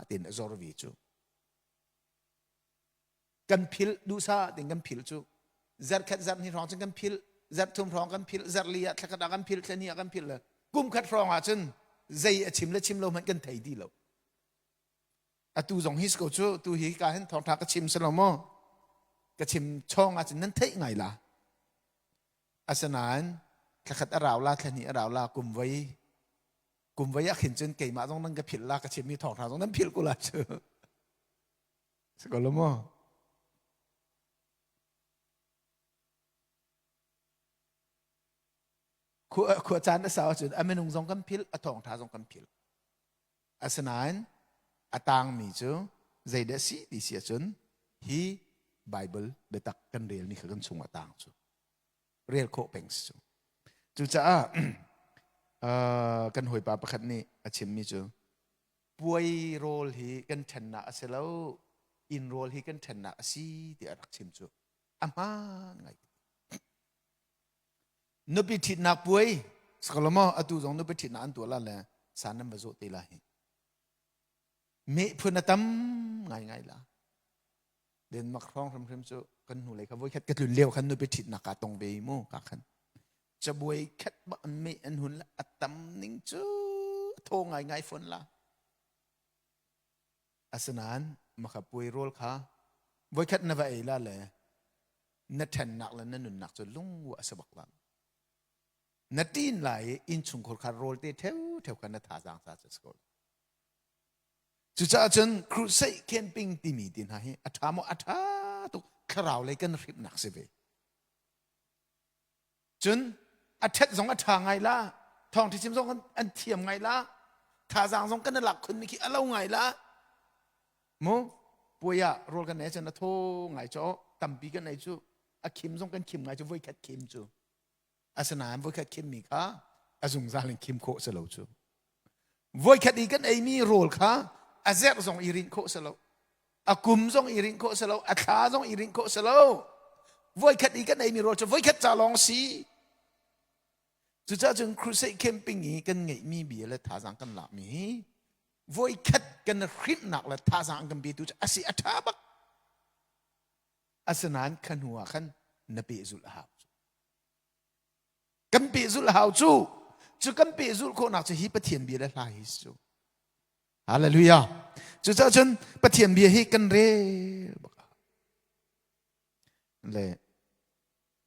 tein a zor ve cu kan phil duhsa tein kan phil cu zarkhat zarh hnih hrawng cun kan phil zarh thum hrawng kan phil zarh li ah thlakhat ah kan phil thla hnih ah kan phil le kum khat hrawng ah cun zei a chim le chim lo hmanh kan thei ti lo atu zong hi ko cu tu hi ka hin thawngtha ka chim selo maw ka chim chawng ah cun nan theih ngai la Asinain thlakhat a rau la, thlahnih a rau la, kum voi kum voi ah khin cun keimah zong nan ka philh la, ka chimmi thawngṭha zong nan philh ko la cu. Si ko lo maw? Khua, khua caan a sau ahcun a minung zong kan philh, a thawngṭha zong kan philh. Asinain a tangmi cu zeidah si ti si ahcun hi Bible biatak kan relmi kha kan chung a tang cu rel khawh peng si cu. Cucaah uh, kan hawipa pakhat nih a chimmi cu puai rawl hi kan ṭhennak a si lo inn rawl hi kan ṭhennak a si tiah a rak chim cu a hmaan ngai. Nupi ṭhitnak puai sakalomaw atu zong nupi ṭhitnak an tuah la le san nan va zawh te la hi. Meh phun a tam ngaingai la. Denmark hrawng hrimhrim cu kan hnu lei kha voikhat ka tlun lio khan nupi ṭhitnak kaa tong ve mu ka khan. Cabuai khat bak an meh an hun la a tam ning cu a thaw ngaingai fawn la. Asinain makha puai rawl kha voikhat na va ei la le na ṭhennak le na nunnak cu lungwa a si bak la. Na ṭin lai i innchungkhar kha rawl te ṭheuṭheu kha na thazaang ca cu a si ko. Cucaah cun crusade camping timi ti hna hi a ṭha maw a ṭha tuk thlarau lei kan hrimhnak si ve. Cun a ṭhet zong a ṭha ngai la, thawngṭha chim zong an thiam ngai la, thazaang zong kan i lak khunmi khi a lo ngai la. Mu puai ah rawl kan ei cun a thaw ngai cu tampi kan ei cu a khim zong kan khim ngai cu voikhat khim cu. Asinain voikhat khimmi kha a zungzal in khim khawh si lo cu. Voikhat i kan eimi rawl kha a zerh zong i rinh khawh si lo. A kum zong i rinh khawh si lo. A thla zong i rinh khawh si lo. Voikhat i kan eimi rawl cu voikhat ca lawng si. Cucaah cun crusade camping i kan ngeihmi bia le thazaang kan lakmi hi voikhat kan hrimhnak le thazaang kan petu cu a si a ṭha bak. Asinain kha hnu ah khan na pehzulh a hau. Kan pehzulh hau cu cu kan pehzulh khawhnak cu hi Pathian bia le hla hi cu. Hallelujah. Cucaah cun Pathian bia hi kan rel bak. Le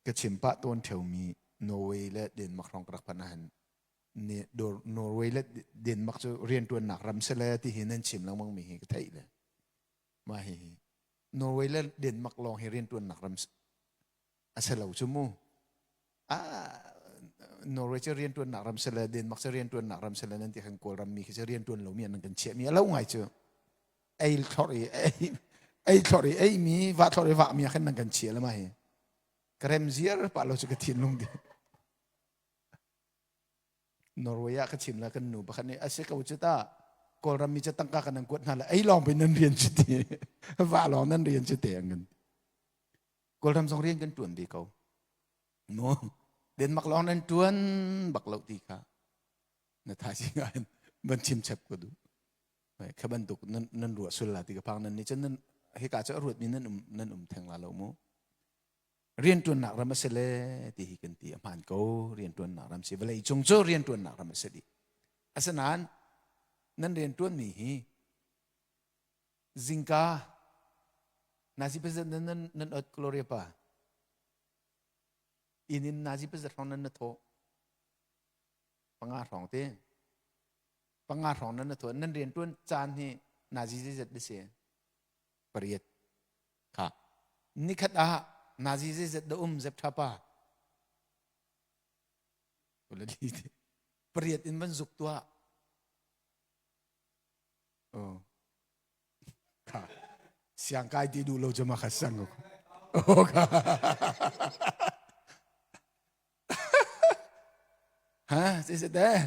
ka chim pah tawn ṭheumi Norway le Denmark hrawng ka rak phanh ahhin Norway le Denmark cu rianṭuannak ram si le ti hi nan chim lengmang mi hi ka theih le mah hi Norway le Denmark lawng hi rianṭuannak ram a si lo cu mu. Ah, Norway cu rianṭuannak ram si le Denmark cu rianṭuannak ram si le nan ti khan Kawlram mi khi cu rianṭuan lomi an kan chiahmi a lo ngai cu. Ei thlor i ei ei thlor i ei mi va thlor i vah mi ah khan nan kan chia le ma hi. Ka rem ziar pah lo cu ka thinlung di. Norway ah ka chim la kan nu pakhat nih a si ko cu ta Kawlram mi cu tangka kan nan kuat hna le ei lawng pe nan rian cu ti va lawng nan rian cu te an kan Kawlram zong rian kan tuan ve ko no Denmark lawng nan tuan bak lo ti kha na thaizing ah van chim chap ko du kha bantuk nan nan ruah sul la ti ka phang nan nih cun nan hika cu a ruat mi nan um nan um theng la lo mu rianṭuannak ram a si le ti hi kan ti a hmaan ko rianṭuannak ram si vawlei cung cu rianṭuannak ram a si dih asinain nan rianṭuanmi hi zingka nazi president nan nan ot gloria pa inn in nazi president hrawng nan na thawh panga hrawng te panga hrawng nan na thawh nan rianṭuan caan hi nazi zeizat na si pariat Kha nikhat ah nazi zeizat dah um zep tha pa pariat in van zuk tuah oh kha siang kai ti duh lo cu ma kha sang ko oh kha ha zeizat dah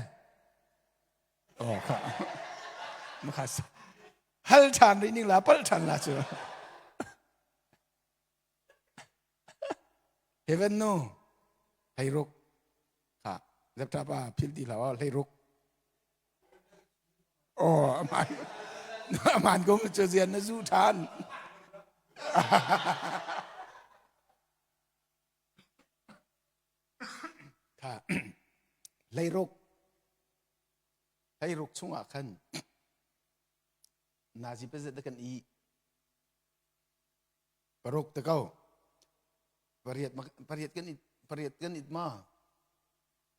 oh kha ma kha hal ṭhan rih ning la palh ṭhan la cu heaven nu hleiruk ha laptop ah phil ti hlah hleiruk oh aman aman ko cu zian na zu ṭhan kha hleiruk hleiruk chungah khan Nazi pazat kan i paruk te ko pariat pariat kan i pariat kan it ma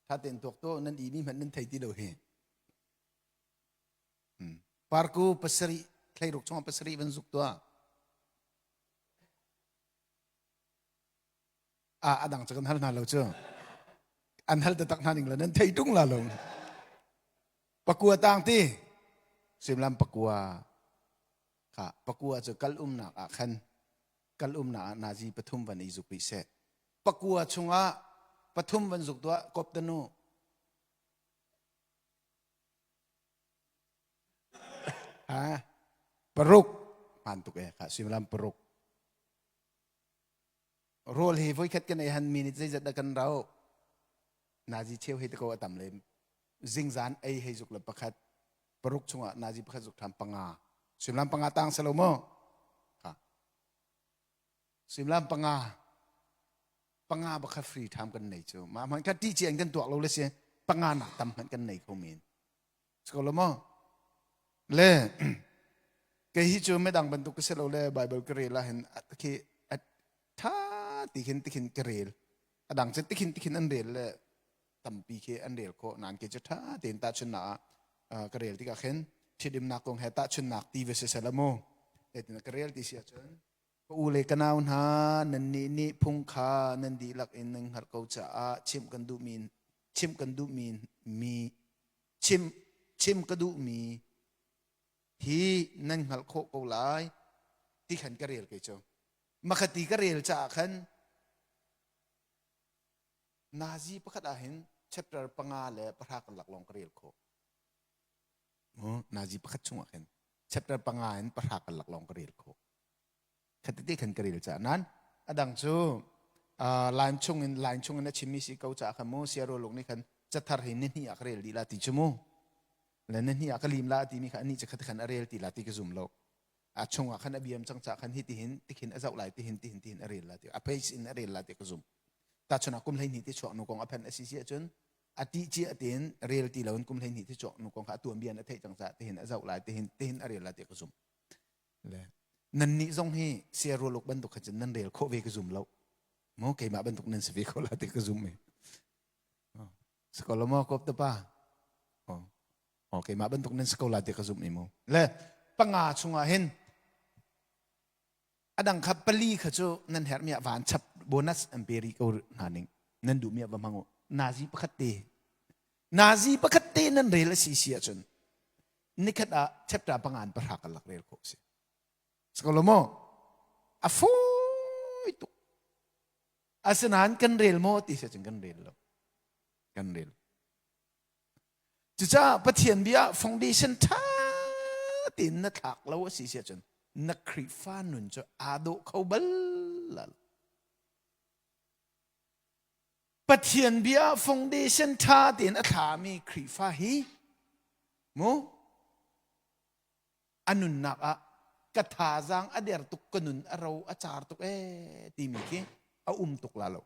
tha ten tuak to nan i mi hmanh nan thei ti lo hi parku pasari thleiruk chungah pasari van zuk tua a adang cu kan hal hna lo cu an hal taktak hna ning la nan thei tung la lo Pakua tang ti suimilam pakua kha pakua cu kal umnak ah khan kal umnak ah nazi pathum van i zuk rih seh pakua chungah pathum van zuk tuah kop tanu ha paruk hman tuk e kha suimilam paruk rawl hi voikhat kan ei han minute zeizat dah kan rau nazi cheu hei te ko a tam lem zingzan ei hei zuk le pakhat paruk chungah nazi pakhat zuk ṭhan panga suimilam panga tang selo mu ha suimilam panga panga bakhat free time kan nei cu ma hman kha ti cian kan tuak lo le si panga nak tam hmanh kan nei kho men ko lo mo le kei hi cu medang bantuk ka si lo le bible ka rel ah hin khi tha ti khin tikhin ka rel adang cu tikhin tikhin an rel le tampi khi an rel khawh nain kei cu ṭha tein tahchunhnak ah ka rel tikah khin ṭhitumnak kong he tahchunhnak ti va siseh mu zeitin ka rel ti si ahcun ka u le ka nau hna nannih nih phung kha nan dihlak in nan hngalh ko caah chimh kan duhmi chimh kan duhmi mi chim chim ka duhmi hi nan hngalh khawh ko lai ti khan ka rel kei cu makhati ka rel caah khan Nazi pakhat ah hin chapter panga le pahra karlak lawng ka rel khawh. Nazi pakhat chungah khin chapter panga in pahra karlak lawng ka rel khawh. Khatete khan ka rel caah nan adang cu Line chung in line chung in a chimmi si ko caah khan mu sia rualuk nih khan cathar hi ni hnih ah ka rel dih la ti cu mu. Le ni hnih ah ka lim la timi kha anih cu khat khan a rel ti la ti ka zum lo. A chungah khan a biam cang caah khan hi tihin tikhin a zoh lai tihin tihin tihin a rel la ti a page in a rel la ti ka zum. Tahchun ah kum 12 ti chuak nu kong a phen a si si ahcun a ti cia tein rel ti loin kum 12 ti chuak nu kong kha a tuanbia in a theih cang caah tihin a zoh lai tihin tihin a rel la ti ka zum. Le nan nih zong hi sia rualuk bantuk kha cun nan rel khawh ve ka zum lo. Mo keimah bantuk nan si ve kho la ti ka zum e. Sikolo mo kop te pa. Oh. Oh keimah bantuk nan si ko la ti ka zum i mu. Le panga chungah hin adang kha pali kha cu nan herhmi ah van chap bonus an pe rih ko hna ning nan duhmi ah va hmang u nazi pakhat te nazi pakhat te nan rel a si si ahcun nikhat ah chapter pangan pahra ka lak rel khawh si Sakolo mo a fawi tuk asinain kan rel maw ti si cun kan rel lo kan rel Cucaah Pathian bia foundation ṭha tein na thlak lo a si si ahcun na Khrihfa nun cu aa dawh kho bal lo. Pathian bia foundation ṭha tein a thlami Khrihfa hi mu a nunnak ah ka thazaang a der tuk ka nun a ro a car tuk ee timi khi a um tuk la lo.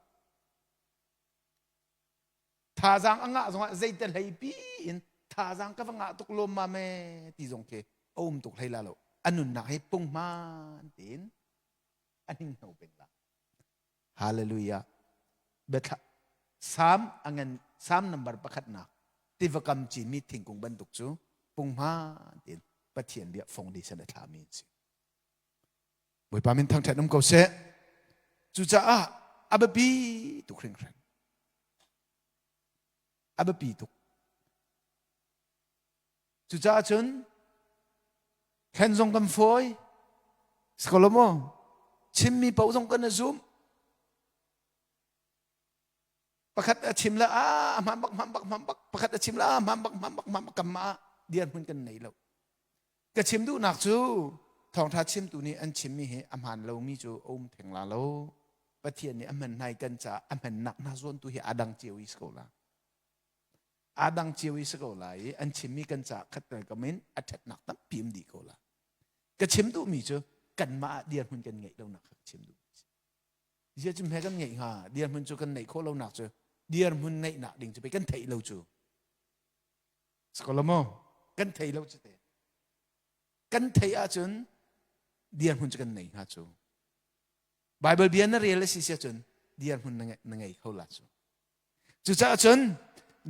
Thazaang a ngah zongah zeite hlei pi in thazaang ka va ngah tuk lawmmam ee ti zong khi a um tuk hlei la lo. A nunnak hi punghman tein a hninghno peng la. Hallelujah. Biathla Salm a ngan Salm number pakhatnak tiva kam cinmi thingkung bantuk cu punghman tein Pathian bia foundation a thlami an si. Bawipa min thangṭhat um ko seh. Cucaah a biapi tuk hringhran. A biapi tuk. Cucaah cun thlen zong kan fawi. Sikolo chimmi paoh zong kan i zum. Pakhat a chim le a hman bak hman bak hman bak pakhat a chim le a hman bak hman bak hman bak kan mah dirhmun kan nei lo. Ka chim duhnak cu thawngṭha chimtu nih an chimmi hi a hmaan lomi cu a um theng la lo. Pathian nih a hman hna i kan caah a hmannak hna zawn tu hi aa dang cio i si ko la. Aa dang cio i si ko la i an chimmi kan caah khat kam in a ṭhatnak tampi um dih ko la. Ka chim duhmi cu kanmah ah dirhmun kan ngeih lonak kha ka chim duhmi si. Zia cu hme kan ngeih hnga dirhmun cu kan neih khawh lonak cu dirhmun ngeihnak ding cu pei kan theih lo cu. Sikolo kan thei lo cu te. Kan thei ahcun dirhmun cu kan nei hnga cu. Bible bia na rel a si si ahcun dirhmun na ngei kho la cu. Cucaah cun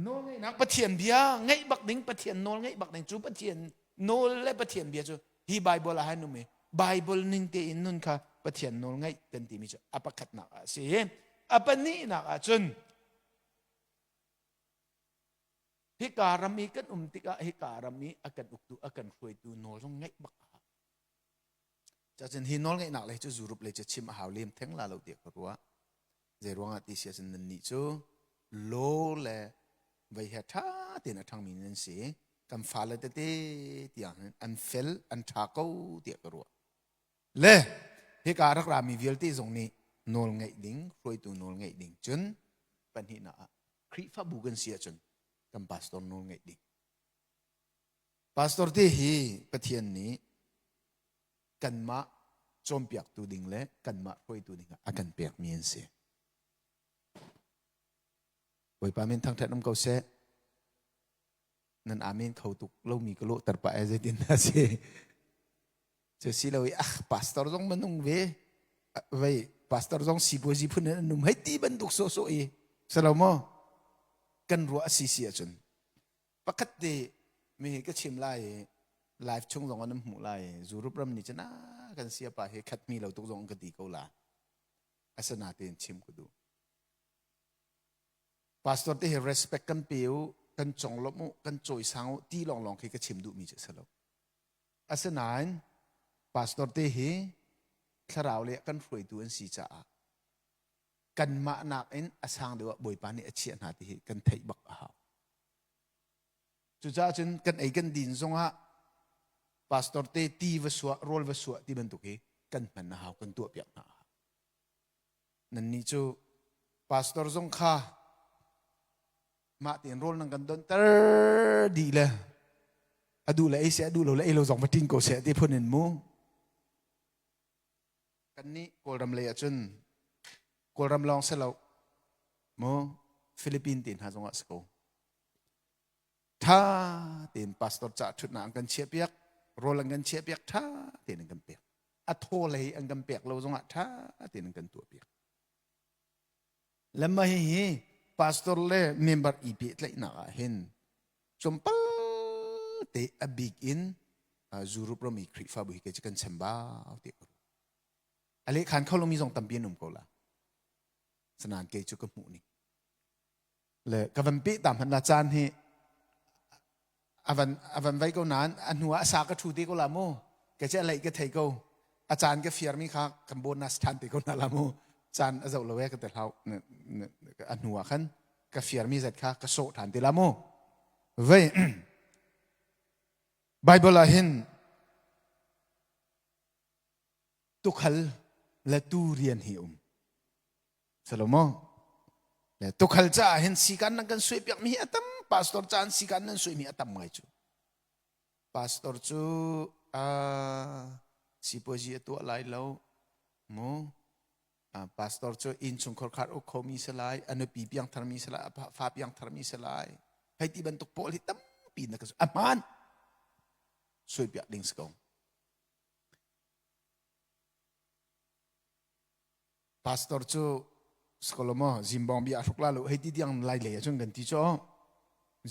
nawlngeihnak Pathian bia ngeih bak ding Pathian nawl ngeih bak ding cu Pathian nawl le Pathian bia cu hi Bible ah hin um i Bible ning tein nun kha Pathian nawl ngeih kan timi cu a pakhatnak ah a si. A pahnihnak ah cun Hika ram i kan um tikah hika ram i a kan uktu a kan hruaitu nawl zong ngeih bak a hau. Cacun hi nawl ngeihnak lei cu Europe lei cu chim a hau lem theng la lo tiah ka ruah. Zei ruangah ti si ahcun nannih cu law le vei he ṭha tein a ṭhangmi nan si. Kan fale tete tiang hin an fel an ṭha ko tiah ka ruah. Le hika rak rami vialte zong nih nawl ngeih ding, hruaitu nawl ngeih ding cun pahnihnak ah Khrihfabu kan si ahcun kan pastor nawl ngeih ding. Pastor te hi Pathian nih kanmah cawnpiaktu ding le kanmah hruaitu ding ah a kan pekmi an si. Bawipa min thangṭhat um ko seh. Nan amen kho tuk lomi ka lawhter pah e zeitin dah si. Cu si lo i ah pastor zong manung ve vei pastor zong sipuazi phun in an um hei ti bantuk sawhsawh i salo maw kan ruah a si si ahcun pakhat te mi hi ka chim lai i live chung zong an hmuh lai i Europe ram nih cun ah kan siapa hi khat mi lo tuk zong ka ti ko la asinain chim ka duh pastor te hi respect kan pe u kan conglawmh u kan cawisang u ti lawnglawng khi ka chim duhmi cu a si lo Asinain pastor te hi thlarau le kan hruaitu an si caah kanmah nakin a sang deuh ah Bawipa nih a chiah hna ti hi kan theih bak a hau. Cucaah cun kan ei kan din zongah pastor te ti va suah rawl va suah ti bantuk hi kan hman a hau kan tuah piak hna a hau. Nannih cu Pastor zong kha mah tein rawl nan kan donter dih le a duh le ei seh a duh lo le ei lo zong va ṭin ko seh ti phun in mu. Kannih Kawlram lei ahcun Kawlram lawng si lo mu Philippine te hna zongah si ko. Ṭha tein pastor ca ṭhutnak an kan chiahpiak, rawl an kan chiahpiak, ṭha tein an kan pek. A thaw lei an kan pek lo zongah ṭha tein an kan tuahpiak. Lemma hihi pastor le member i pehtlaihnak ah hin tlawmpal te a bik in Europe ram i Khrihfabu hi kei cu kan chambau ti ka ruah. A lehkhan kho lomi zong tampi an um ko la. Sanain kei cu ka hmuh ning. Le ka van peh ta hmanh la caan hi avan avan vai ko nain a hnu ah a sa ka thu te ko la mu ke che lei ka thei ko a caan ka fiar mi kha kan bonus than te ko na la mu caan a zo lo e ka te hlau a hnu ah khan ka fiar mi zat kha ka sawh than te la mu vei Bible ah hin tukhal le tu rian hi um Salomo le tukhal caah hin sikan nan kan suai piak mi hi a tam pastor ca an sikan nan suai mi a tam ngai cu pastor cu a sipuazi a tuah lai lo mu pastor cu inn chungkhar khar uk khomi si lai a nupi piangthar mi si lai a fa piangthar mi si lai hei ti bantuk pawl hi tampi na ka a hmaan suai piak ding si ko Pastor cu skolomo zimbong bi a hruk la lo hei ti tiang lai lei ahcun kan ti cu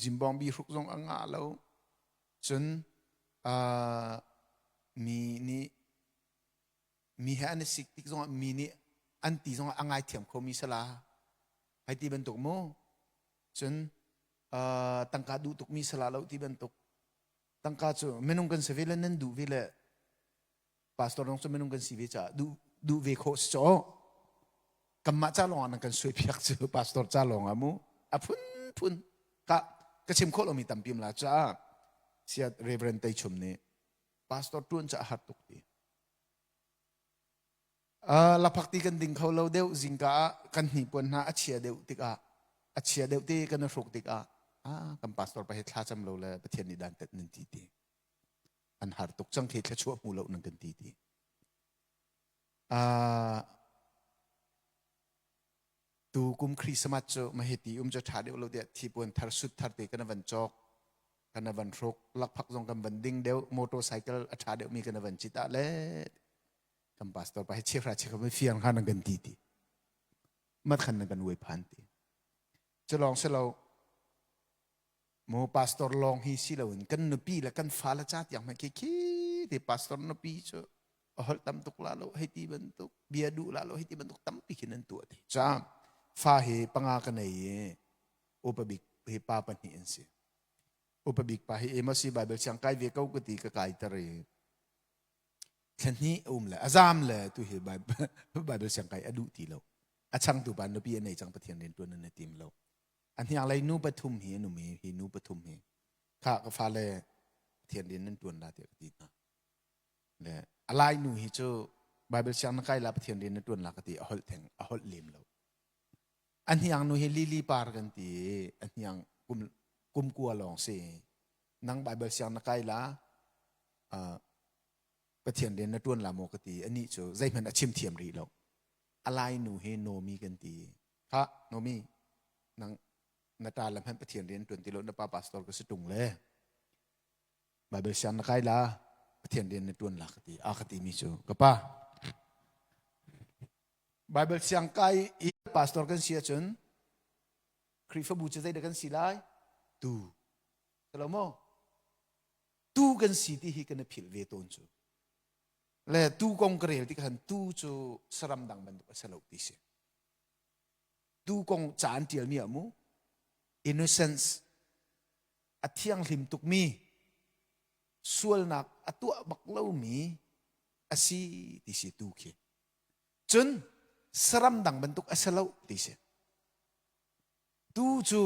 zimbong bi hruk zong a ngah lo cun mi nih mi he an i sik tik zongah mi nih an ti zongah a ngaithiam khomi sala hei ti bantuk mu cun tangka duh tukmi sala lo ti bantuk tangka cu minung kan si ve le nan duh ve le pastor zong cu minung kan si ve caah duh duh ve khawh si caw kanmah ca lawng ah nan kan suai piak cu pastor ca lawng ah mu a phunphun ka ka chim khawh lomi tampi um la caah siat reverend teichum nih pastor tuan ca a har tuk ti laphak ti kan ding kho lo deuh zingka ah kan hnipuan hna a chia deuh tikah a chia deuh te kan hruk tikah ah kan pastor pa he thla cam lo le pathian nih dan tet nan ti ti an har tuk cang khi thluachuah hmu lo nan kan ti ti. Uh, tu kum Christmas cu mahiti um cu tha deuh lo tiah thipuan thar sut thar te kan van cawk kan van hruk lakphak zong kan van ding deuh motorcycle a tha deuh mi kan van cit ah le kan pastor pa he chefra chekha fiang kha nan kan ti ti mat khan nan kan uai phan ti culong selo Maw pastor lawng hi si loin kan nupi le kan fale ca tiang hmanh khi khi ti pastor nupi cu a holh tam tuk la lo hei ti bantuk bia duh la lo hei ti bantuk tampi khin an tuah ti ca fa hi panga ka nei i upa bik hi pa pahnih an si upa bik pa hi emaw si bible siang kai ve ko ka ti ka kai ter i thla um le azam le tu hi bible siang kai a duh ti lo a changtu pa nupi a nei cang pathian rian tuan an tim lo A hnianglei nu pathum hi an um i hi nu pathum hi kha ka fale Pathian rian nan ṭuan la tiah ka ti hna. Le a lai nu hi cu Bible siang na kai la Pathian rian na ṭuan la ka ti a holh theng a holh lem lo. A hniang nu hi lili par kan ti i a hniang kum kum kua lawng si. Nang Bible siang na kai la uh, Pathian rian na ṭuan la maw ka ti anih cu zeihmanh a chim thiam rih lo. A lai nu hi Nomi kan ti. Ha Nomi nang na ṭa le hmanh Pathian rian ṭuan ti lo na pa pastor ka si ṭung le Bible siang na kai la Pathian rian na ṭuan la ka ti a ka ti mi cu ka pa Bible siang kai i pastor kan si ahcun Khrihfabu cu zeidah kan si lai tu lo maw tu kan si ti hi kan i philh ve tawn cu le tu kong ka rel ti khan tu cu saram dang bantuk a si lo ti si Tu kong ca an ṭialmi ah mu innocence a thianghlim tukmi sualnak a tuah bak lomi a si ti si tu khi. Cun saram dang bantuk a si lo ti si. Tu cu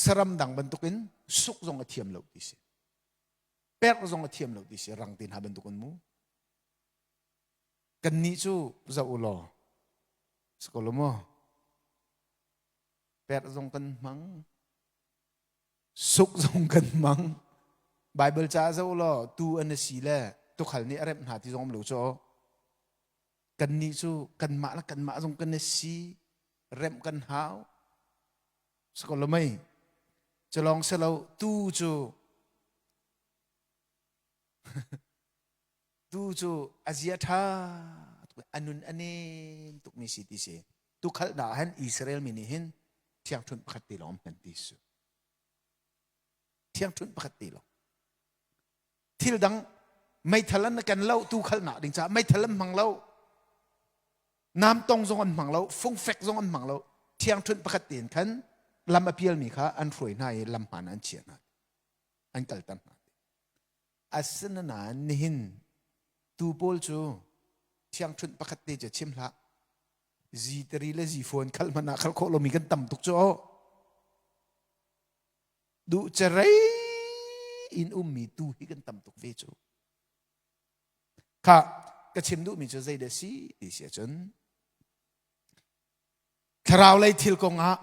saram dang bantukin suk zong a thiam lo ti si. Perh zong a thiam lo ti si rang te hna bantukin mu. Kannih cu zoh u law si ko lo maw? Perh zong kan hmang, suk zong kan hmang. Bible ca zoh u law tu an si le tukhal nih a remh hna ti zong um lo cu. Kannih cu kanmah le kanmah zong kan i si, remh kan hau. Si ko lo mei? Cu lawng si lo, tu cu Tu cu a zia ṭha tuk a nun a nem tukmi si ti si. Tukhalnak ah hin Israel mi nih hin ṭhiangṭhunh pakhat te lawng an hman ti si. Ṭhiangṭhunh pakhat te lawng. Thil dang meithal an kan lo tukhalnak ding caah meithal an hmang lo. Namtong zong an hmang lo, fungfek zong an hmang lo. Ṭhiangṭhunh pakhat tein khan lam a pialmi kha an hruai hna i lam hmaan an chiah hna. An kalter hna. Asinain nihin tuu pawl cu ṭhiangṭhunh pakhat te cu chim hlah. Zitari le zifawn khalh hmanh ah khalh khawh lomi kan tam tuk cu aw. Duh cerei in ummi tu hi kan tam tuk ve cu. Kha ka chim duhmi cu zei dah si ti si ahcun thlarau lei thil kong ah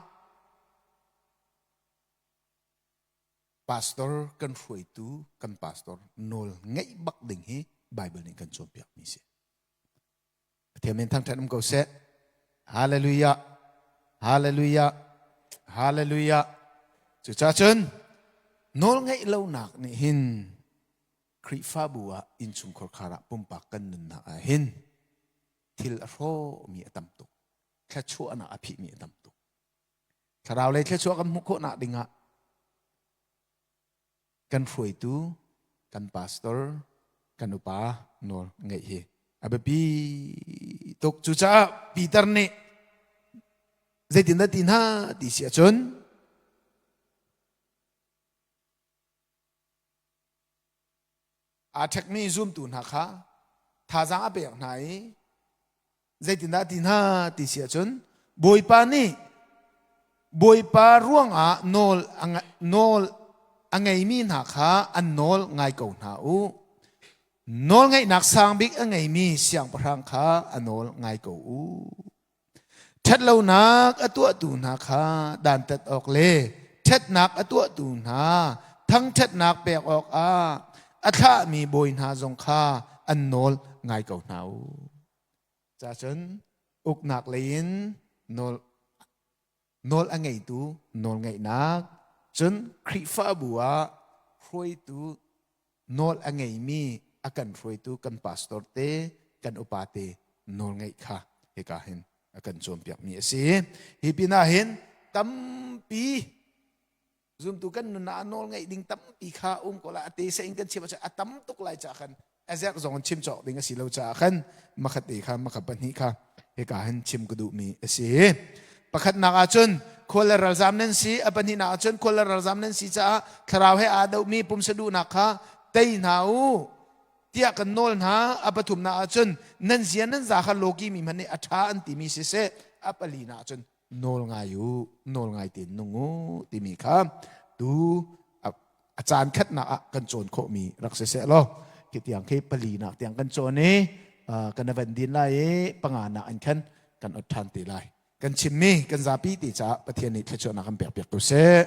Pastor kan hruaitu kan pastor nawl ngeih bak ding hi Bible nih kan cawnpiak mi si. Pathian min thangṭhat um ko seh. Hallelujah. Hallelujah. Hallelujah. Cucaah cun nawl ngeih lonak nih hin Khrihfabu ah innchungkhar khar ah pumpak kan nunnak ah hin thil a hrawmi a tam tuk. Thluachuahnak a phihmi a tam tuk. Thlarau lei thluachuah kan hmuh khawhnak dingah kan hruaitu, kan pastor, kan upa nawl ngeih hi a biapi tuk. Cucaah Peter nih zeitindah ti hna ti si ahcun aa ṭhekmi zumtu hna kha thazaang a pek hna i zeitindah ti hna ti si ahcun Bawipa nih Bawipa ruangah nawl nawl a ngeimi hna kha an nawl ngai ko hna u. Nawlngeihnak sang bik a ngeimi siangpahrang kha a nawl ngai ko u. Ṭhatlonak a tuahtu hna kha dantat awk le ṭhatnak a tuahtu hna thangṭhatnak pek awkah a thlahmi bawi hna zong kha an nawl ngai ko hna u. Cacun uknak lei in nawl nawl a ngeitu nawlngeihnak cun Khrihfabu ah hruaitu nawl a ngeimi a kan hruaitu kan pastor te kan upa te nawlngeih kha hika hin a kan cawnpiakmi a si. Hi pinah hin tampi zumtu kan nun ah nawl ngeih ding tampi kha um ko lai a te se in kan chim ahcun a tam tuk lai caah khan a zerh zong in chim cawk ding a si lo caah khan makhat te kha makhat pahnih kha hika hin chim ka duhmi a si. Pakhatnak ahcun khual le ralzam nan si a pahnihnak ahcun khual le ralzam nan si caah thlarau he aa dohmi pumsa duhnak kha tei hna u tiah kan nawl hna a pathumnak ahcun nan zia nan za kha lawki mi hmanh nih a ṭha an timi siseh a palinak ahcun nawl ngai u nawl ngai tein nung u timi kha tu a caan khatnak ah kan cawn khawhmi rak si seh law khi tiang khi pali nak tiang kan cawn i kan van din lai i panga nak in khan kan ot ṭhan te lai kan chimmi kan zapi ti caah Pathian nih thluachuahnak kan pek piak ko seh.